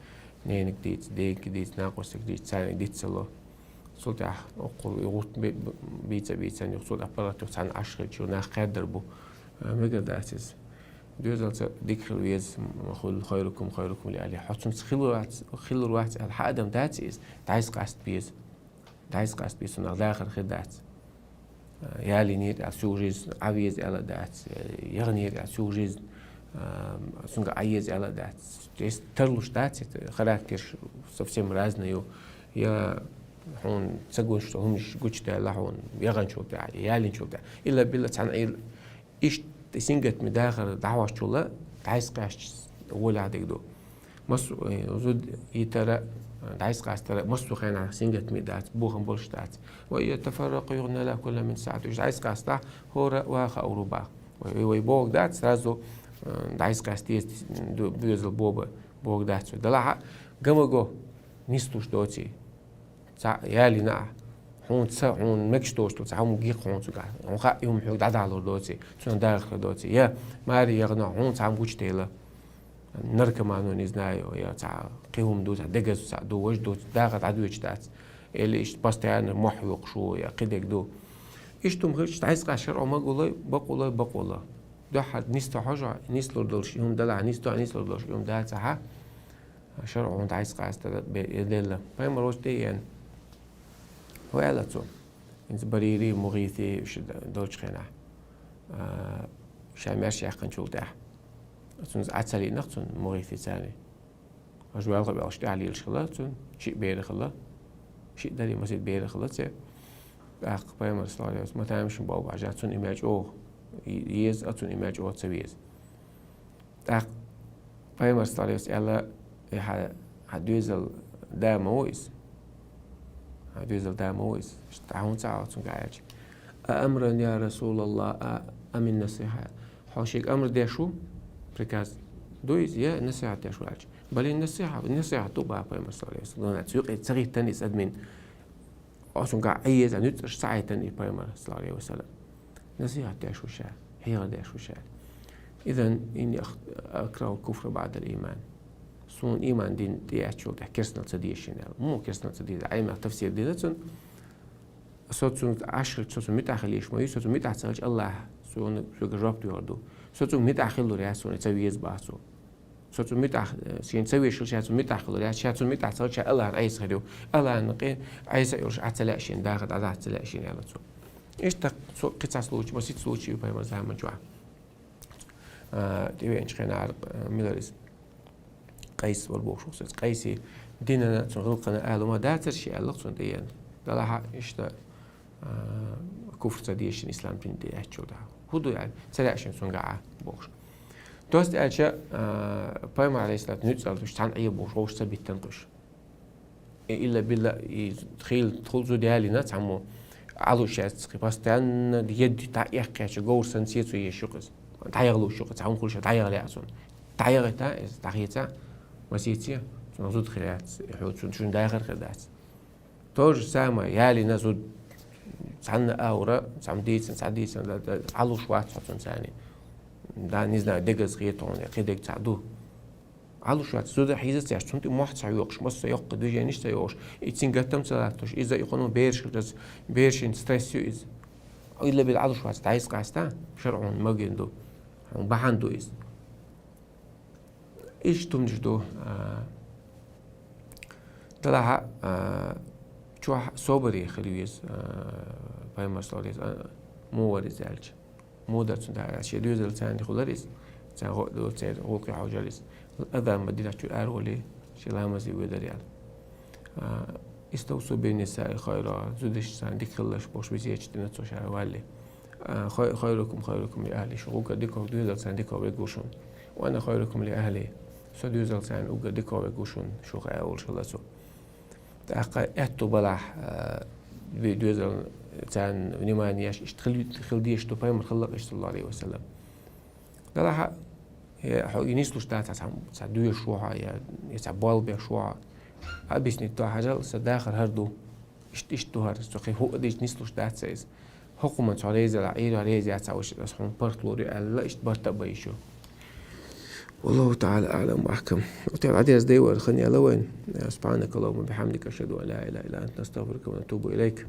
нениг дийца, дега дийца, накъостиг дийца, царниг диц ца ло. Цул тӀаьхьа оккхул и гӀурт би-, бийца, бийца, юха цул тӀаьхьа паргӀат юха цхьаьна Ӏаш хилча, нах кхаьддар бу. А, мегар дац иза. Доьзалца дика хила веза, м, хуьлу, «Хайрукум хайрукум ли ахлихи». Хьо цунца хилур вац, хилур вац аьлла, хьан адам дац иза, дӀайса къаста беза. ДӀайса къаста беза, цунах дахар хир дац. Ялийнера аьлла, цу жизнь Ӏан веза аьлла а дац, яханера аьлла, цу жизнь, а, цуьнга Ӏан еза аьлла а дац. Эс тарлуш дац, это характерш совсем разный ю. Я хьуна ца гуш долу хӀуманаш гучудаьлла хьуна, яханчул тӀаьхьа, ялийнчул тӀаьхьа. Илла-билла цхьаьна Ӏийла, иштта сингаттаме дахар дӀахьоччул дӀайса къаьсташ гӀолехь дерг ду. Массо, э, зуда йитара, дӀайса къастара, массо хенахь сингаттаме дац, бохам болуш дац. «Ва ин ятафарракъа югӀни Аллаху куллан мин саӀати». Уьш дӀайса къастахь, хӀора ваха а вур бу баха. Вай, вай бохург дац, сразу, э, дӀайса къаста деза, ду-, доьзал боба бохург дац вай. Делахь а, гама го, нислуш доций. Цхьаъ ялийна ахь, хьуна ца, хьуна мегаш доцуш долу цхьа хӀума гихь хьуна цуьнгахь. Хьуна хаьа, и хӀума хьоьга дӀадахьалур доций, цунах дахар хир доций. Я маре яхана, хьуна цхьа хӀума гучудайла. Наркоман ву, не знаю, я цхьа кхин хӀума ду, цхьа дегаза цхьа ду, важа ду, дахар дӀадоьдуш дац. Или иштта постоянно мохь йоккхуш ву, я кхидерг ду. Иштта хӀума хилча, дӀайса къаста шарӀо ма гуллой, бакъволой, бакъволу. Дуьххьара нисдан хьожа, нислур долуш и хӀума делахь, нисдан, нислур долуш и хӀума дацахь, шарӀо хьуна дӀайса къаста бе-, делла. Пайхамар оцу тӀе а еана. ХӀун аьлла цо? ХӀинца Барири, МугӀиси уьш д-, долчу хенахь, а, ша маьрша яьккхинчул тӀаьхьа. Цунца Ӏа ца лиънах цунна, МугӀиси царний. Аша ваьлла а ваьлла, тӀаьхьа лелаш хилла цунна, шиъ бер а хилла, шиъ дарий масийтта бер а хилла церан. ТӀаккха пайхамар, саллаллаху Ӏалайхи ва саллам, ма тамашийна болу бахьажехь, цунна и мел чӀогӀа е-, еза, а цунна и мел чӀогӀа ца веза. ТӀаккха пайхамар, саллаллаху Ӏалайхи ва саллам, аьлла: «Э, хьан, хьан доьзал да ма ву иза? Хьан доьзал да ма ву иза? Ишта хьуна ца Ӏа цуьнга?» аьлча: «А амран, я Расулаллах, а, а мин насиха?» Хьо шега амр деш ву, приказ ду иза, я насихьат деш ву аьлча: «Балин насиха, насихьат ду», бах пайхамар, саллаллаху Ӏалайхи ва саллам. Цу юкъе ца хӀиттина иза адамийн. Оцуьнга Ӏан еза нуьцкъаш ца Ӏайтина и пайхамар, саллаллаху Ӏалайхи ва саллам. Насихьат деш ву ша, хьехар деш ву ша. «Изан инни ах-, акрахул куфра баӀдал иман». Суна иман дин тӀеэцначул тӀаьхьа керстанал ца деза шена аьлла. Муха керстанал ца деза? Ӏилманах тафсир дина цунна. Со цунна Ӏаш хилча, со цунна муьтӀахь хила езаш ма ю, со цунна муьтӀахь ца хилча, Аллахь суна соьга жоп доьхур ду. Со цунга муьтӀахь хилалур яц суна, ца веза бах цо. Со цунна муьтӀахь, э, шена ца везаш хилча, ша цунна муьтӀахь хилалур яц, ша цунна муьтӀахь ца хилча, ша Аллахьна Ӏеса хир ю. Аллахьна къе Ӏеса а йолуш, Ӏа ца лаьа шена, дахар дӀадахьа ца лаьа шена, аьлла цо. Иштта цо кхин цхьа случай, масийтта случай ю пайхамар заман чохь. А, тӀевеанчу хенахь, а, мила вара иза? Къайс вара бохуш ву иза. Къайси динана, цуьнан гӀиллакхана ала ма дацара шен, аьлла цунна тӀееана. Делахь а иштта, а, куфр ца деза шена ислам дин тӀеэцначул тӀаьхьа. ХӀун ду аьлла, ца лаьа шена цуьнга Ӏа бохуш. Доста аьлча, а, пайхамар, Ӏалайхиссалату, нуьцкъала дуьш цхьаьна Ӏе бохуш, вовшах ца биттина кхуьш. И илла-билла, и хийла тхула зуда ялийна цхьаммо, Ӏалуш яц кхин, постоянно едда дӀаэккхича, говр санна сецо еш ю-кх иза. ДӀаяхалуш ю-кх иза, цхьа хӀума хуьлуш дӀаяхале а цунна. ДӀаяхийта иза, дӀахеца, масийттаза, цунах зуда хир яц, и хьо цунна шуна дахар хир дац. То же самое, ялийна зуда, цхьанна а вара, цхьамма дийцина, цхьа дийцина, да, да, Ӏалуш вац хьо цунна царний. Да, не знаю, дегаза хетон, я кхидег ца ду. Алушвац, зуда хьизац яш, цунти мохь ца йокъуш, масса йокъ движениш ца йош. И цин гаттам ца латтуш, иза и хонон берш хилдас, бершин стресс ю из. Илла бил алушвац, дайс къаста, шаръун маген ду. Бахан ду из. Иш тумдиш ду, а, далаха, а, чух собари хилвиз, а, пайгамбар саллаллаху алейхи ва саллям, а, мувариз ялч. Мудар цун да, ше дюзел цан ди хуларис, цан го-, ду цер гулки хожалис. Адам Мадина чу аргули, ше ламази ведар ял. А, истаусу бин нисаи хайра, зудиш цан дик хиллаш бош визеч дина цо шар валли. А, хай-, хайрукум, хайрукум ли ахли, шу уга дико, дюзел цан дико вегушун. Ва ана хайрукум ли ахли, со дюзел цан уга дико вегушун, шу хай аул шаласу. Тахка эту балах, а, ви-, дюзел цан внимание иш хил-, хилдиш ту пайгамбар халлак иш саллаллаху алейхи ва саллям. Далаха, э, хо и нислуш да ца, ца, ца дуе шуха, я, я ца болбе шуха. Объяснить то хажал, са дахар хар ду. Ишт, ишт ду хар, со хи ху адиш нислуш да ца из. Хукуман ца резала, ира резя ца уш, ас хун парт лури алла, ишт барта байшу. والله تعالى أعلم وأحكم. وتعالى عدي أزدي وأرخني ألوين. سبحانك اللهم وبحمدك، أشهد أن لا إله إلا أنت، نستغفرك ونتوب إليك.